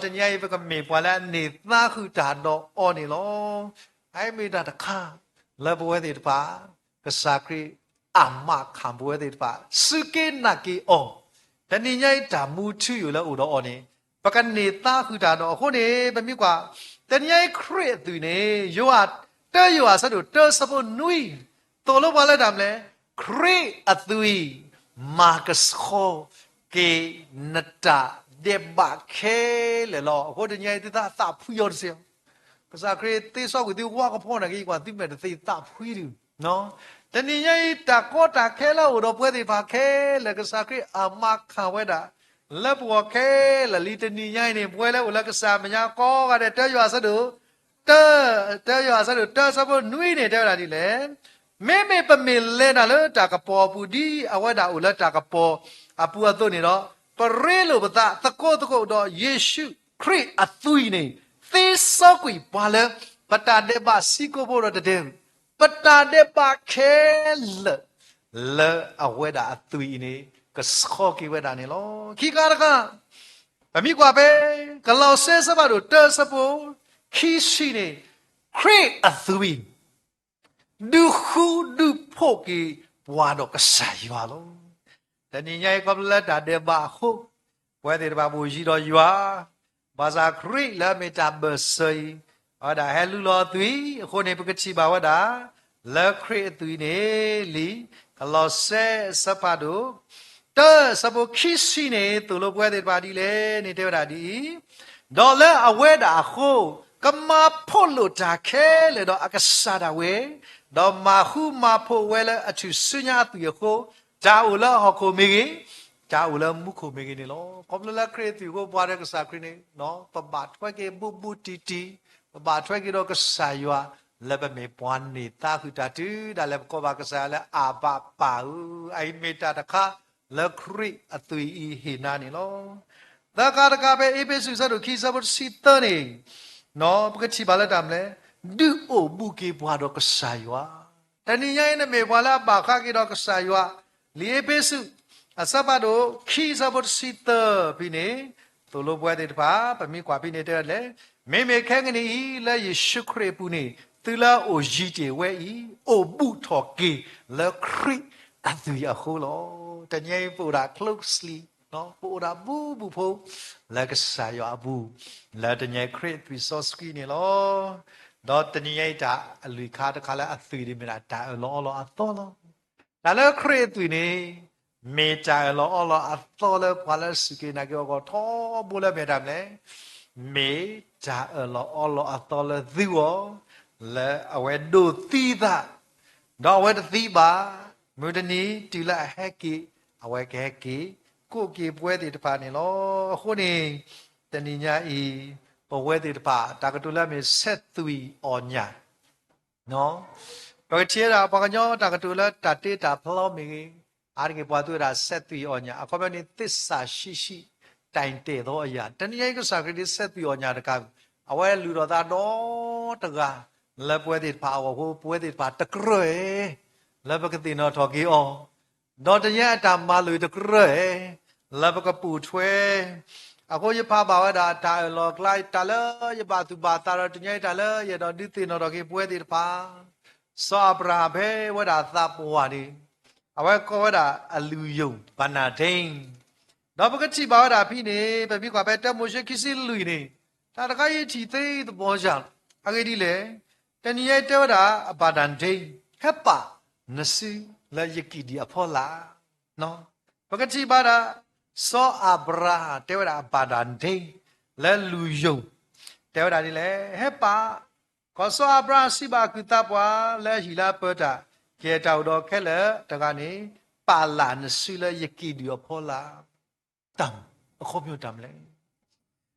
တနံၤအံၤပကမ့ၢ်ပှၤလၢအန့ၢ်သါဃုာ်တၢ်ဒီးအီၤန့ၣ်လီၤ. အအံၤမ့ၢ်တၢ်တခါ လၢပဝဲသ့ၣ်တဖၣ် ကစၢ်ခရံာ်အမၤခးပဝဲသ့ၣ်တဖၣ် စူၢ်က့ၤနာ်က့ၤအီၤ, တနံၤညါအံၤတၢ်မူထူယိာ်လၢအအိၣ်ဒီးအီၤန့ၣ် ပကန့ၢ်သါဃုာ်တၢ်ဒီးအဃိန့ၣ် ပမ့ၢ်ကွၢ် တနံၤညါအံၤခရံာ်အသွံၣ်န့ၣ် ယိၤဟၣ်, တၢယိၤဟၣ်အဆၢဒိၣ်တၢအဆၢဖိနွံ သိၣ်လိပှၤလၢတၢ်မနုၤလဲၣ်, ခရံာ်အသွံၣ် မၤကဆှီက့ၤနတၢ်ဒဲးဘးခဲလၢာ်လီၤ. အဃိတနံၤညါအံၤ သုသးသးဖှံအီၤတစဲး ကစၢ်ခရံာ်သ့စီကွံာ်သုဝါကဖီနာ်က့ ကွၢ်သုမဲာ်တသ့သးဖှံဒုး, တနံၤညါအံၤ တၢ်ကီတၢ်ခဲလၢအအိၣ်ဒီးပဝဲသ့ၣ်တဖၣ်ခဲလၢာ် ကစၢ်ခရံာ်အမၤခးဝဲဒၣ် လၢပဂီၢ်ခဲလၢာ်လံ တနံၤညါအံၤန့ၣ် ပဝဲလၢအိၣ်လၢကစၢ်မဲာ်ညါကိးဂၤဒဲး တၢယိၤဟၣ်အဆၢဒိၣ် တၢ, တၢယိၤဟၣ်အဆၢဒိၣ်တၢအဆၢဖိနွံန့ၣ် တဲဝဲဒၣ်ဒ်လဲၣ်, မ့မ့ၢ်ပမ့ၢ်လဲၤတၢ်လၢတၢ်ကပီၤအပူၤ ဒ်အဝဲဒၣ်အိၣ်လၢတၢ်ကပီၤအပူၤအသိးန့ၣ်ဒီး ပရ့လိာ်ပသးသကိးသကိးဒီး ယ့ၣ်ၡူးခရံာ်အသွံၣ်န့ၣ် သ့စီကွံာ်ပှၤလၢ ပတၢ်ဒဲးဘးဆံးကိာ်ဖိဒီးတဒဲး, ပတၢ်ဒဲးဘးခဲလၢာ် လၢအဝဲဒၣ်အသွံၣ်အံၤန့ၣ် ကဆှီက့ၤဝဲဒၣ်န့ၣ်လီၤ. ခံခါတခါ ပမ့ၢ်ကွၢ်ဖဲ ကလီးစဲအဆၢဖးဒိၣ်တၢအဆၢဖိ ခံဆံန့ၣ် ခရံာ်အသွံၣ် ဒုးဃူဒုးဖိးက့ၤပှၤဒီးကစၢ်ယွၤလီၤ. တနံၤညါအံၤ ခီဖျိလၢတၢ်ဒဲးဘးအဃိ ပဝဲသ့ၣ်တဖၣ်ပအိၣ်ယံၤဒီးယွၤ, ဘၣ်ဆၣ်ခရံာ်လၢအမ့ၢ်တၢ်ဘၢၣ်စၢၤအံၤ အဝဲဒၣ်ဟဲလူလီၤအသွံၣ်အဃိန့ၣ် ပကထံၣ်ဘၣ်ဝဲဒၣ် လၢခရံာ်အသွံၣ်န့ၣ်လံ. ကလီးစဲအဆၢဖးဒိၣ် တၢအဆၢဖိခံဆံန့ၣ် သိၣ်လိပဝဲသ့ၣ်တဖၣ်ဒ်လဲၣ်န့ၣ် တဲဝဲဒၣ်ဒ်အံၤ, ဒီးလၢအဝဲဒၣ်အဃိ ကမၤဖှိၣ်လိာ်တၢ်ခဲလၢာ်ဒီးအကစၢ်ဒၣ်ဝဲ, ဒီးမၤဃူမၤဖိးဝဲလၢအထူၣ်စုညါအသွံၣ်အဃိ, တၢ်အိၣ်လၢဟီၣ်ခိၣ်မ့ၢ်ဂ့ၤ, တၢ်အိၣ်လၢမူခိၣ်မ့ၢ်ဂ့ၤန့ၣ်လီၤ. ခီဖျိလၢခရံာ်အသွံၣ်အဃိ ပှၤဒီးကစၢ်ခရံာ်န့ၣ် ပဘၣ်ထွဲက့ၤဘူးဘူးတံၢ်တံၢ်, ပဘၣ်ထွဲက့ၤဒီးကစၢ်ယွၤ လၢပမ့ၢ်ပှၤန့ၢ်သါဃုာ်တၢ်တုၤဒၣ်လဲာ် ပကိးဘၣ်ကစၢ်ယွၤလၢအဘၤပၢ်ဧၢ, အအံၤမ့ၢ်တၢ်တခါ လၢခရံာ်အသွံၣ်အံၤဟ့ၣ်နၤန့ၣ်လီၤ. သၢခါတခါဖဲအ့းဖ့းစူးအဆၢဒိၣ်ခံအဆၢဖိတဆံသၢန့ၣ် ပကထံၣ်ဘၣ်လၢတၢ်မနုၤလဲၣ်, ဒုးအိၣ်ဘူးက့ၤပှၤဒီးကစၢ်ယွၤ. တနံၤညါအံၤ နမ့ၢ်ပှၤလၢအဘၣ်ဃးက့ၤဒီးကစၢ်ယွၤ, လံာ်အ့းဖ့းစူး အဆၢဖးဒိၣ်ခံအဆၢဖိတဆံသၢဖဲန့ၣ် သိၣ်လိပဝဲသ့ၣ်တဖၣ် ပမ့ၢ်ကွၢ်ဖဲန့ၣ်တဲဝဲဒ်လဲၣ်, မ့မ့ၢ်ခဲကနံၣ်အံၤ လၢယ့ၣ်ၡူးခရံာ်အပူၤန့ၣ် သုလၢအအိၣ်ယံၤတ့ၢ်ဝဲအံၤ အိၣ်ဘူးထီၣ်က့ၤလၢခရံာ်အသွံၣ်အဃိလီၤ. တနံၤအံၤပအိၣ်ဒၣ် closely ပအိၣ်ဒၣ်ဘူးဘူးဖိ လၢကစၢ်ယွၤအပူၤ လၢတနံၤအံၤခရံာ်အသွံၣ်စီဆှံန့ၣ်လီၤ. ဒီးတနံၤအံၤတၢ်အလွံၢ်ခါတခါလၢအသွံၣ်န့ၣ်မ့ၢ်ဒၣ်တၢ်အၢၣ်လီၤအီလီၤအသီလီၤ. တၢ်လၢခရံာ်အသွံၣ်န့ၣ် မ့ၢ်တၢ်အၢၣ်လီၤအီလီၤအသီလၢပှၤလၢအစူၢ်က့ၤနာ်က့ၤအီၤအဂီၢ်ထီဘိလၢမ့ၢ်တၢ်မနုၤလဲၣ်, မ့ၢ်တၢ်အၢၣ်လီၤအီလီၤအသီလၢသုဂီၢ်, လၢအဝဲဒိးသံသး, ဒီးအဝဲတသံဘၣ်, မုၢ်တနံၤတုၤလၢအဟဲက့ၤ, အဝဲကဟဲက့ၤ, ကိးက့ၤပဝဲသ့ၣ်တဖၣ်န့ၣ်လီၤ. အဃိန့ၣ် တနံၤညါအံၤ ပဝဲသ့ၣ်တဖၣ် တၢ်ကတိၤလၢအမ့ၢ်ဆဲးသွံၣ်အီၣ်ညၣ် ပကထံၣ်ဝဲဒၣ်ပှၤကညီတၢ်ကတိၤလၢတၢ်တ့တၢ်ဖျီမ့ၢ်ဂ့ၤ, အါတက့ၢ်ပှၤသူဝဲဒၣ်ဆဲးသွံၣ်အီၣ်ညၣ်, အခီပညီန့ၣ် သစ္စာရှိရှိ တိုင်တည်သောအရာ, တနံၤညါအံၤကစၢ်ခရံာ်ဒ်ဆဲးသွံၣ်အီၣ်ညၣ်တကး, အဝဲလူၤထီၣ်သးဒီတဂၤ လၢပဝဲသ့ၣ်တဖၣ်အဂီၢ်အဃိ ပဝဲသ့ၣ်တဖၣ်တကြၢးဧါ လၢပကသ့ၣ်နီၣ်ထီၣ်က့ၤအီၤ ဒီးတနံၤညါအံၤတၢ်မၤလိာ်တကြၢးဧါ လၢပကပိာ်ထွဲ, အဃိယဖးဘၣ်ဝဲဒၣ်တၢ်အၢၣ်လီၤအကျါ တၢ်လၢယဘၣ်သူၣ်ဘၣ်သးဒီး တနံၤညါအံၤတၢ်လၢယအဲၣ်ဒိးဒုးသ့ၣ်နီၣ်ထီၣ်က့ၤပဝဲသ့ၣ်တဖၣ်, စီၤအၤဘြၤဟၣ်ဖဲဝဲဒၣ်သးပှၢ်န့ၣ် အဝဲကိးဝဲဒၣ်အလုၢ်ယိာ် ဘနၢ်ဒ့, ဒီးပကထံၣ်ဘၣ်ဝဲဒၣ်ဖဲန့ၣ် ပမ့ၢ်ကွၢ်ဖဲတၢမိၤၡ့ခံဆံလွံၢ်န့ၣ်, တၢ်တခါအံၤထံၣ်သ့သပီၤယၤ, အဂ့ၢ်ဒ်လဲၣ်, တနံၤညါအံၤတဲဝဲဒၣ် ဘနၢ်ဒ့, ဟဲပာ်နစုလၢယကံၣ်ဒံၣ်အဖီလာ် ပကထံၣ်ဘၣ်ဒၣ် စီၤအၤဘြၤဟၣ်တဲဝဲဒၣ် ဘနၢ်ဒ့ လၢလုၢ်ယိာ်, တဲဝဲဒၣ်ဒ်လဲၣ်, ဟဲပာ်, ကီၢ်စီၤအၤဘြၤဟၣ်စံးဘၣ်အကုၢ်သးပှၢ်လၢဟံၣ်လၢအပၢတၢ်, ကဲတၢ်အိၣ်ဒီးခဲလၢာ်တဂၤန့ၣ်, ပာ်လၢ်နစုလၢယကံၣ်ဒံၣ်အဖီလာ် တၢ်, အခီပညီတၢ်မနုၤလဲၣ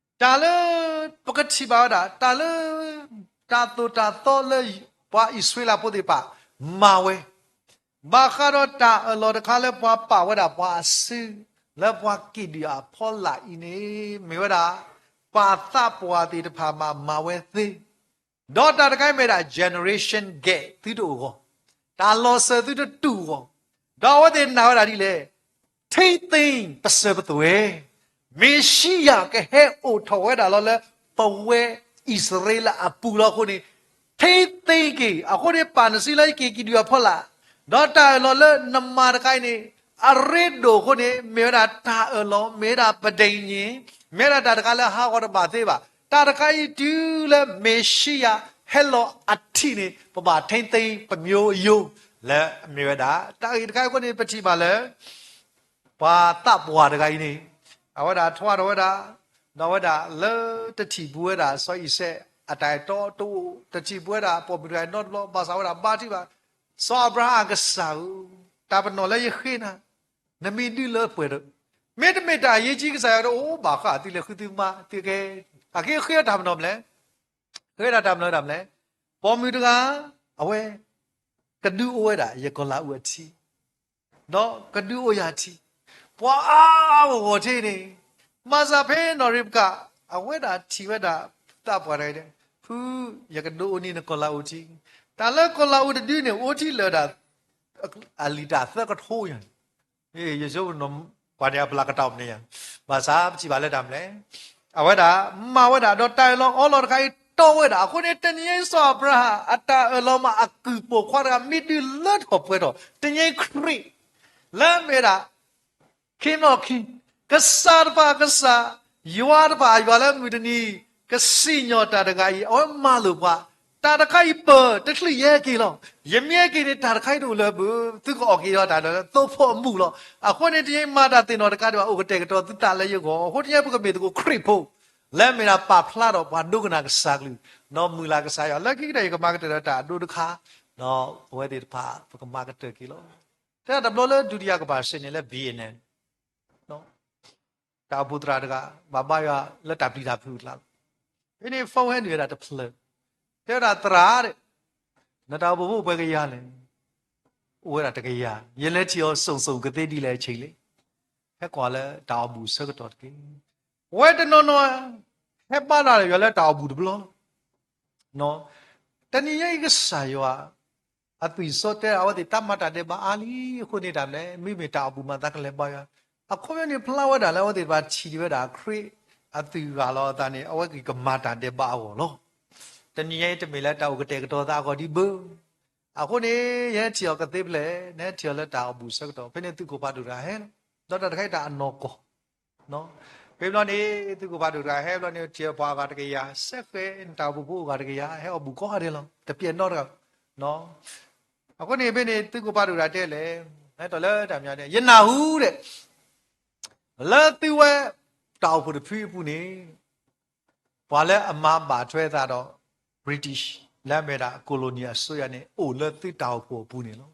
်, တၢ်လၢ ပကထံၣ်ဘၣ်ဝဲဒၣ် တၢ်လၢ တၢ်သိၣ်တၢ်သီလၢ ပှၤအံၣ်စရ့လးဖိသ့ၣ်တဖၣ် မၤဝဲ, ဘၣ်ဃးဒီးတၢ်အၢၣ်လီၤတခါလၢပှၤပာ်ဝဲဒၣ်ပှၤအစု လၢပှၤကံၣ်ဒံၣ်အဖီလာ်အံၤန့ၣ် မ့ၢ်ဝဲဒၣ် ပှၤသးပှၢ်သ့ၣ်တဖၣ်မၤမၤဝဲသ့ ဒီးတၢ်တခါအံၤမ့ၢ်ဒၣ် generation gap သုတအိၣ်ဂီၢ်, တၢ်လီၤစၢၤသုတတူၢ်ဂီၢ်, ဒီးအဝဲသ့ၣ်နာ်ဝဲဒၣ်ဒ်လဲၣ်, ထိန်းသိမ်း ပစၢၤပသွဲၣ်, မ့ၣ်ၡံယၤကဟဲအိၣ်ထီၣ်ဝဲဒၣ်လီၤလၢ ပဝဲအံၣ်စရ့လးအပူၤလီၤအဃိန့ၣ်, ထိန်းသိမ်း က့ၤ, အဃိန့ၣ် ပာ်နစုလၢယကံၣ်ဒံၣ်အဖီလာ်, ဒီးတၢ်အၢၣ်လီၤလၢနမၤတခါအံၤန့ၣ် အရ့ဒိၣ်အဃိန့ၣ် မ့ၢ်ဝဲဒၣ်တၢ်အၢၣ်လီၤ, မ့ၢ်ဝဲဒၣ်ပဒိးန့ၢ်, မ့ၢ်ဝဲဒၣ်တၢ်တခါလၢဟးဂီၤတဘၣ်သ့ဘၣ်. တၢ်တခါအံၤတုၤလၢမ့ၣ်ၡံယၤဟဲလီၤအထံးန့ၣ် ပဘၣ်ထိန်းသိမ်း ပမျိုးရိုး လၢအမ့ၢ်ဝဲဒၣ် တၢ်ဂ့ၢ်တခါအံၤအဃိန့ၣ် ပထံၣ်ဘၣ်လၢ ပှၤသးပှၢ်တဂၤအံၤန့ၣ် အဝဲဒၣ်ထွါထီၣ်ဝဲဒၣ်, ဒီးဝဲဒၣ်လၢတထံၣ်ပူၤဝဲဒၣ်စီၤအံၤစဲးအတၢ်အဲၣ်တီတအိၣ်, တထံၣ်ပူၤဝဲဒၣ်ပိာ်မုၣ်တဂၤအံၤနီတဘျီ, ဘၣ်ဆၣ်ဝဲဒၣ်ဘါထုကဖၣ်, စီၤအၤဘြၤဟၣ်ကစၢ်ဧၢ, တၢ်ပနီၣ်လၢယဃ့နၤ, နမ့ၢ်ဒုးလၢပှဲၤဒီး, မ့တမ့ၢ်တၢ်အရေးကြီးကစၢ်ယွၤဒီး အိၣ်ဘၣ်ဃးသုလဲၤဃုသုမါသုကဲ, အဃ့ဃ့အီၤတၢ်ပနီၣ်မနုၤလဲၣ်, ဃ့ဝဲဒၣ်တၢ်မနုၤတၢ်မနုၤလဲၣ်, ပိာ်မုၣ်တဂၤ, အဝဲ ကဒုးအိၣ်ဝဲဒၣ်ယကီၤလၤအူအထံ ဒီးကဒုးအိၣ်ယၤထံ, ပှၤအါအါဂီၢ်ဂီၢ်ထဲန့ၣ်, မၤစၢၤဖဲနီၢ်ရ့းဘကၤ, အဝဲဒၣ်ထံၣ်ဝဲဒၣ် သးပှၢ်တဂၤအံၤ, ဖု, ယကဒုးအိၣ်န့ၢ်နကီၤလၤအူထံ, တၢ်လၢကီၤလၤအူတဒုန့ၣ် အိၣ်ထံလၢာ်ဒၣ် အလံာ်တၢ်သၢကထိယၤန့ၣ်, ယဆိကမိၣ် ပှၤန့ၣ်အပျၢ်ကတီၢ်မနုၤယၤ, ဘၣ်ဆၣ်ပထံၣ်ဘၣ်လၢတၢ်မနုၤလဲၣ်, အဝဲဒၣ်မၤဝဲဒၣ် ဒီးတၢ်အၢၣ်လီၤအီလီၤတခါအံၤတီဝဲဒၣ်, အဃိန့ၣ် တနံၤညါအံၤစီၤအၤဘြၤဟၣ် အတၢ်အၢၣ်လီၤမးအကုၢ်ပိာ်ခွါတဂၤ မ့ၢ်ဒုးလၢထီၣ်ပှဲၤထီၣ် တနံၤညါအံၤခရံာ် လၢအမ့ၢ်ဝဲဒၣ် King of King, ကစၢ်တဖၣ်အကစၢ်, ယွၤတဖၣ်အယွၤလၢမုၢ်တနံၤ ကစံၣ်ညီၣ်တၢ်တဂၤအံၤ အဝဲမၤလိာ်ပှၤ, တၢ်တခါအံၤပၢၢ်တချုးယဟဲက့ၤလီၤ. ယမ့ၢ်ဟဲက့ၤန့ၣ် တၢ်တခါအံၤတအိၣ်လၢၤဘၣ်, သုကအီၣ်က့ၤယၤတၢ်လၢသိဖိအမူးလီၤ. အဃိန့ၣ် တနံၤအံၤမၤတၢ်သ့ၣ်နီၣ်တခါဒံးဘၣ်, အိၣ်ကတဲာ်ကတီၤသုသးလၢယဂီၢ်, အဃိတနံၤအံၤပကမ့ၢ်သကိးခရံာ်ဖိ လၢအမ့ၢ်ဒၣ်ပာ်ဖျါထီၣ်ပှၤဒိကနၣ်ကစၢ်ကလုၢ်, ဒီးမုၢ်လၢ်ကစၢ်ယွၤ, လၢခံကတၢၢ်ယကမၤကတၢၢ်ဒီးတၢ်အဒိတခါ, ဒီးပဝဲသ့ၣ်တဖၣ် ပကမၤကတၢၢ်က့ၤလီၤ. တဲဒၣ်တဘျီလၢဒုတိယကမ္ဘာစစ်န့ၣ်လၢ Vietnam တၢ်အိၣ်ဖှိၣ်သရၣ်တဂၤ ဘၣ်ဘါယွၤလၢတၢ်ပျံၤတၢ်ဖုးအကျါလီၤ. ဖဲန့ၣ် phone ဟဲနုာ်ဝဲဒၣ်တဖျၢၣ်, တဲဝဲဒၣ်သရၣ်, နတၢ်အိၣ်ဖှိၣ်ဖိပှဲၤကယၤလဲၣ်, အိၣ်ဝဲဒၣ်တကယၤ, ယလဲၤထံၣ်အီၤစိၤစိၤကသ့ဒ်လဲၣ်အဆံးလဲၣ်, ဟဲကွၢ်လၢတၢ်အိၣ်ဘူးဆၢကတီၢ်တက့ၢ်. ပဝဲတနီၤနီၤ ဟဲဘါတၢ်ယွၤလၢတၢ်အိၣ်ဘူးတဘျီလီၤ. တနံၤညါအံၤကစၢ်ယွၤ အသွံၣ်စီတဲအဝဲသ့ၣ်တၢ်မၤတၢ်ဒဲးဘးအါလံအဃိန့ၣ်တၢ်မနုၤလဲၣ်, မ့မ့ၢ်တၢ်အိၣ်ဘူးမၤသးကလဲၤဘါယွၤ, အခီပညီန့ၣ်ဖျါဝဲဒၣ်လၢအဝဲသ့ၣ်တဖၣ်ထံၣ်ဝဲဒၣ်ခရံာ် အသုးဂၤလီၤအသးန့ၣ် အဝဲက့ၤကမၤတၢ်ဒဲးဘးအဂီၢ်လီၤ. တနံၤညါအံၤတမ့ၢ်လၢတၢ်အိၣ်ကတဲာ်ကတီၤသးအဂီၢ်ဒံးဘၣ်. အဃိန့ၣ် ယဟဲထံၣ်အီၤကသ့ဖျဲၣ်, နဟဲထံၣ်အီၤလၢတၢ်အီၣ်ဘူၣ်ဆၢကတီၢ်, ဖဲန့ၣ်သုးခိၣ်ဖးဒိၣ်တဂၤဟဲလီၤ. ဒီးတၢ်တခါအံၤတၢ်အနီၢ်ကီၢ် ဖဲဘျီန့ၣ် သုးခိၣ်ဖးဒိၣ်တဂၤဟဲဘျီန့ၣ် ထံၣ်ပှၤအဂၤတကယၤ, စဲဃဲးနတၢ်အိၣ်ဖှိၣ်ဖိအဂၤတကယၤ ဟဲအီၣ်ဘူၣ်ကိးဂၤဒဲးလီၤ. တပျဲၢ်နီတဂၤ. အဃိန့ၣ်ဖဲန့ၣ် သုးခိၣ်ဖးဒိၣ်တဂၤတဲလဲၣ်, ဟဲတီၢ်လၢတၢ်မၤန့ၣ် ယနၢ်ဟူဒီး လၢသုဝဲ တၢ်အိၣ်ဖှိၣ်တဖုအပူၤန့ၣ် ပှၤလၢအမၤဘၣ်ထွဲသးဒီး British လၢအမ့ၢ်ဒၣ် colonial အစိုးရန့ၣ် အိၣ်လၢသုတၢ်အိၣ်ဖှိၣ်အပူၤန့ၣ်လီၤ.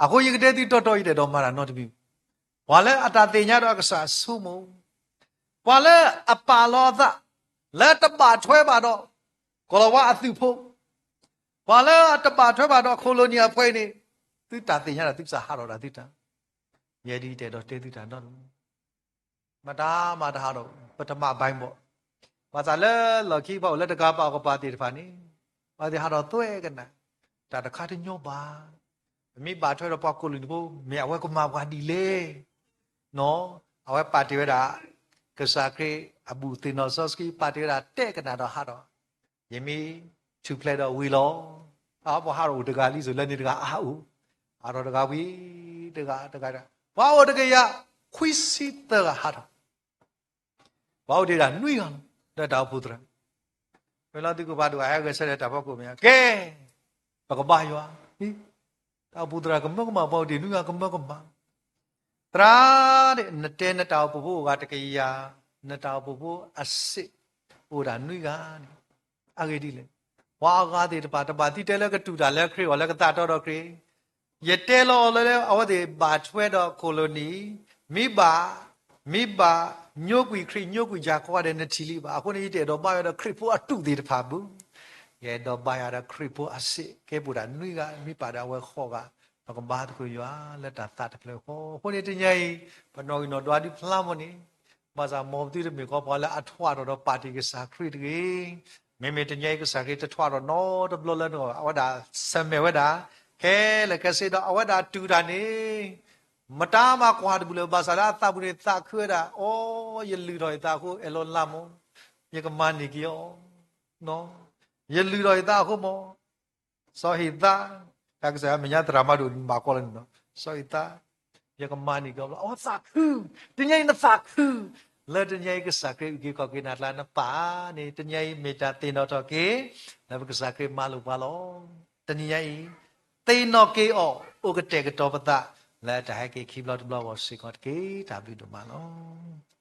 အဃိယကတဲသုတီတီ ယတအဲၣ်ဒိးမၤတၢ်နီတမံၤ, ပှၤလၢအတၢ်သ့ၣ်ညါဒီးအကစၢ်အဆိကမိၣ်, ပှၤလၢအပာ်လီၤအသး လၢတဘၣ်ထွဲဘၣ်ဒီး ကီၢ်လီၤဝါအသုးဖိ, ပှၤလၢအတဘၣ်ထွဲဘၣ်ဒီး colonial အပှၤအံၤန့ၣ် သုတၢ်သ့ၣ်ညါဒီးသုကစၢ်ဟးထီၣ်တၢ်သုတၢ်, ယဲဒ်ယတအဲၣ်ဒိးတဲသုတၢ်နီတမံၤ မတၤမၤတဟးထီၣ်, ပတမၤဘၣ်ဘၣ်. ဘၣ်ဆၣ်လၢလီၢ်ခံပှၤအိၣ်လၢတကပၤအကပၤသ့ၣ်တဖၣ်န့ၣ် အဝဲသ့ၣ်ဟးထီၣ်သွဲကနၣ်, တၢ်တခါတညီဘၣ်. ပမ့ၢ်ဘၣ်ထွဲဒီးပှၤကိးလံၢ်နဖိ မ့ၢ်အဝဲကမၤပှၤဒ်လဲၣ်. အဝဲပာ်တ့ၢ်ဝဲဒၣ် ကစၢ်ခရံာ်အဘူၣ်သ့ၣ်နီၣ်စီဆှံ ပာ်တ့ၢ်ဝဲဒၣ်တဲကနၣ်ဒီးဟးထီၣ်, ယမ့ၢ်ထူၣ်ဖျဲးဒီးဝံၤလီၤ. အပှၤဟးထီၣ်အိၣ်တဂၤလံ စိၤလၢန့ၣ်တဂၤအါအိၣ်, ဟးထီၣ်တဂၤဝံၤတဂၤတဂၤ, ပှၤအိၣ်တကယၤခွံဆံသၢဂၤဟးထီၣ်, ပှၤအိၣ်တ့ၢ်ဒၣ်နွံဂၤလီၤ လၢတၢ်အိၣ်ဖှိၣ်သရၣ်. မ့ၢ်လီၤသုးခိၣ်ဖးဒိၣ်အဟဲဂဲၤဆၢထၢၣ်တၢ်ဖီခိၣ်မ့ၢ် ကဲ, ပကဘါယွၤ, တၢ်အိၣ်ဖှိၣ်သရၣ်ကမၢကမၣ် ပှၤအိၣ်တ့ၢ်နွံဂၤကမၢကမၣ် သရၣ်, နတဲနတၢ်အိၣ်ဖှိၣ်ဖိအိၣ်ဂၤတကယၤ, နတၢ်အိၣ်ဖှိၣ်ဖိအစ့ၣ် အိၣ်ဒၣ်နွံဂၤန့ၣ်, အဂ့ၢ်ဒ်လဲၣ်, ပှၤအဂၤသ့ၣ်တဖၣ် တဘၣ်သံတဲလၢကတူၢ်တၢ်လၢခရံာ်အဂီၢ် လၢကသးတီဒီးခရံာ်, ယတဲလီၤအီၤလၢအဝဲသ့ၣ်ဘၣ်ထွဲဒီး colony, မ့ၢ်ဘၣ်, မ့ၢ်ဘၣ်, ညိကွံာ်ခရံာ်ညိကွံာ်ယၤကိးဂၤဒဲး နထံၣ်လံဘၣ်. အဃိန့ၣ် ယတအဲၣ်ဒိးဘါယွၤဒီးခရံာ်ဖိအတူၢ်သ့ၣ်တဖၣ်ဘၣ်. ယအဲၣ်ဒိးဘါယွၤဒီးခရံာ်ဖိအစ့ၣ် ကဲပအိၣ်ဒၣ်နွံဂၤ မ့ၢ်ပာ်ဒီးအဝဲဃိးဂၤ, ပကဘါသကိးယွၤလၢတၢ်သးတဖျၢၣ်ဃီ. အဃိန့ၣ်တနံၤအံၤ ပနီၣ်ဂံၢ်နီၣ်ဒွးဒုဖျါမးန့ၣ်, ဘၣ်ဆၣ်မ်ပသုတမ့ၢ်ကီးပှၤလၢအထွဲထီၣ်ဒီးပာ်တ့ၢ်ကစၢ်ခရံာ်တဂ့ၤ. မ့မ့ၢ်တနံၤအံၤကစၢ်ခရံာ်တထွဲထီၣ်နီတဘျီလၢနဂီၢ် အဝဲဒၣ်ဆၢၣ်မဲာ်ဝဲဒၣ်, ခဲလၢာ်ခဲဆ့ဒီး အဝဲဒၣ်တူၢ်တၢ်န့ၣ် မတၤမၤကွၢ်တဘူၣ်လၢၤ ဘၣ်ဆၣ်လၢအသးပူၤန့ၣ်သးခုဝဲဒၣ်, အိ, ယလုၢ်ထီၣ်ယသးအဃိ အဲၣ်လီၤလၢ်မး, ယကမၤန့ၢ်က့ၤအီၤ, ယလုၢ်ထီၣ်ယသးအဃိမး, စီၤဟ့ၣ်သး, တၢ်ကစၢ်ယွၤမဲာ်ညါသရၣ်မၤဒိၣ်န့ၣ် ဘၣ်ကွၢ်လၢန့ၣ်လီၤ. စီၤဟ့ၣ်သး, ယကမၤန့ၢ်က့ၤအီၤဘျီ အဝဲသးခု, တနံၤအံၤနသးခု, လၢတနံၤအံၤကစၢ်ခရံာ်အုၣ်က့ၤခီၣ်က့ၤနၤကျါ နပာ်န့ၣ် တနံၤအံၤမ့ၢ်တၢ်သ့ၣ်နီၣ်ထီၣ်က့ၤ လၢပကစၢ်ခရံာ်မၤလိာ်ပှၤလီၤ. တနံၤညါအံၤ သ့ၣ်နီၣ်က့ၤအီၤ အိၣ်ကတဲာ်ကတီၤပသး လၢတၢ်ဟဲက့ၤခံဘျီတဘျီအဂီၢ်စ့ၢ်ကီးတက့ၢ်. တၢ်ဘျုးဒိၣ်မးလီၤ.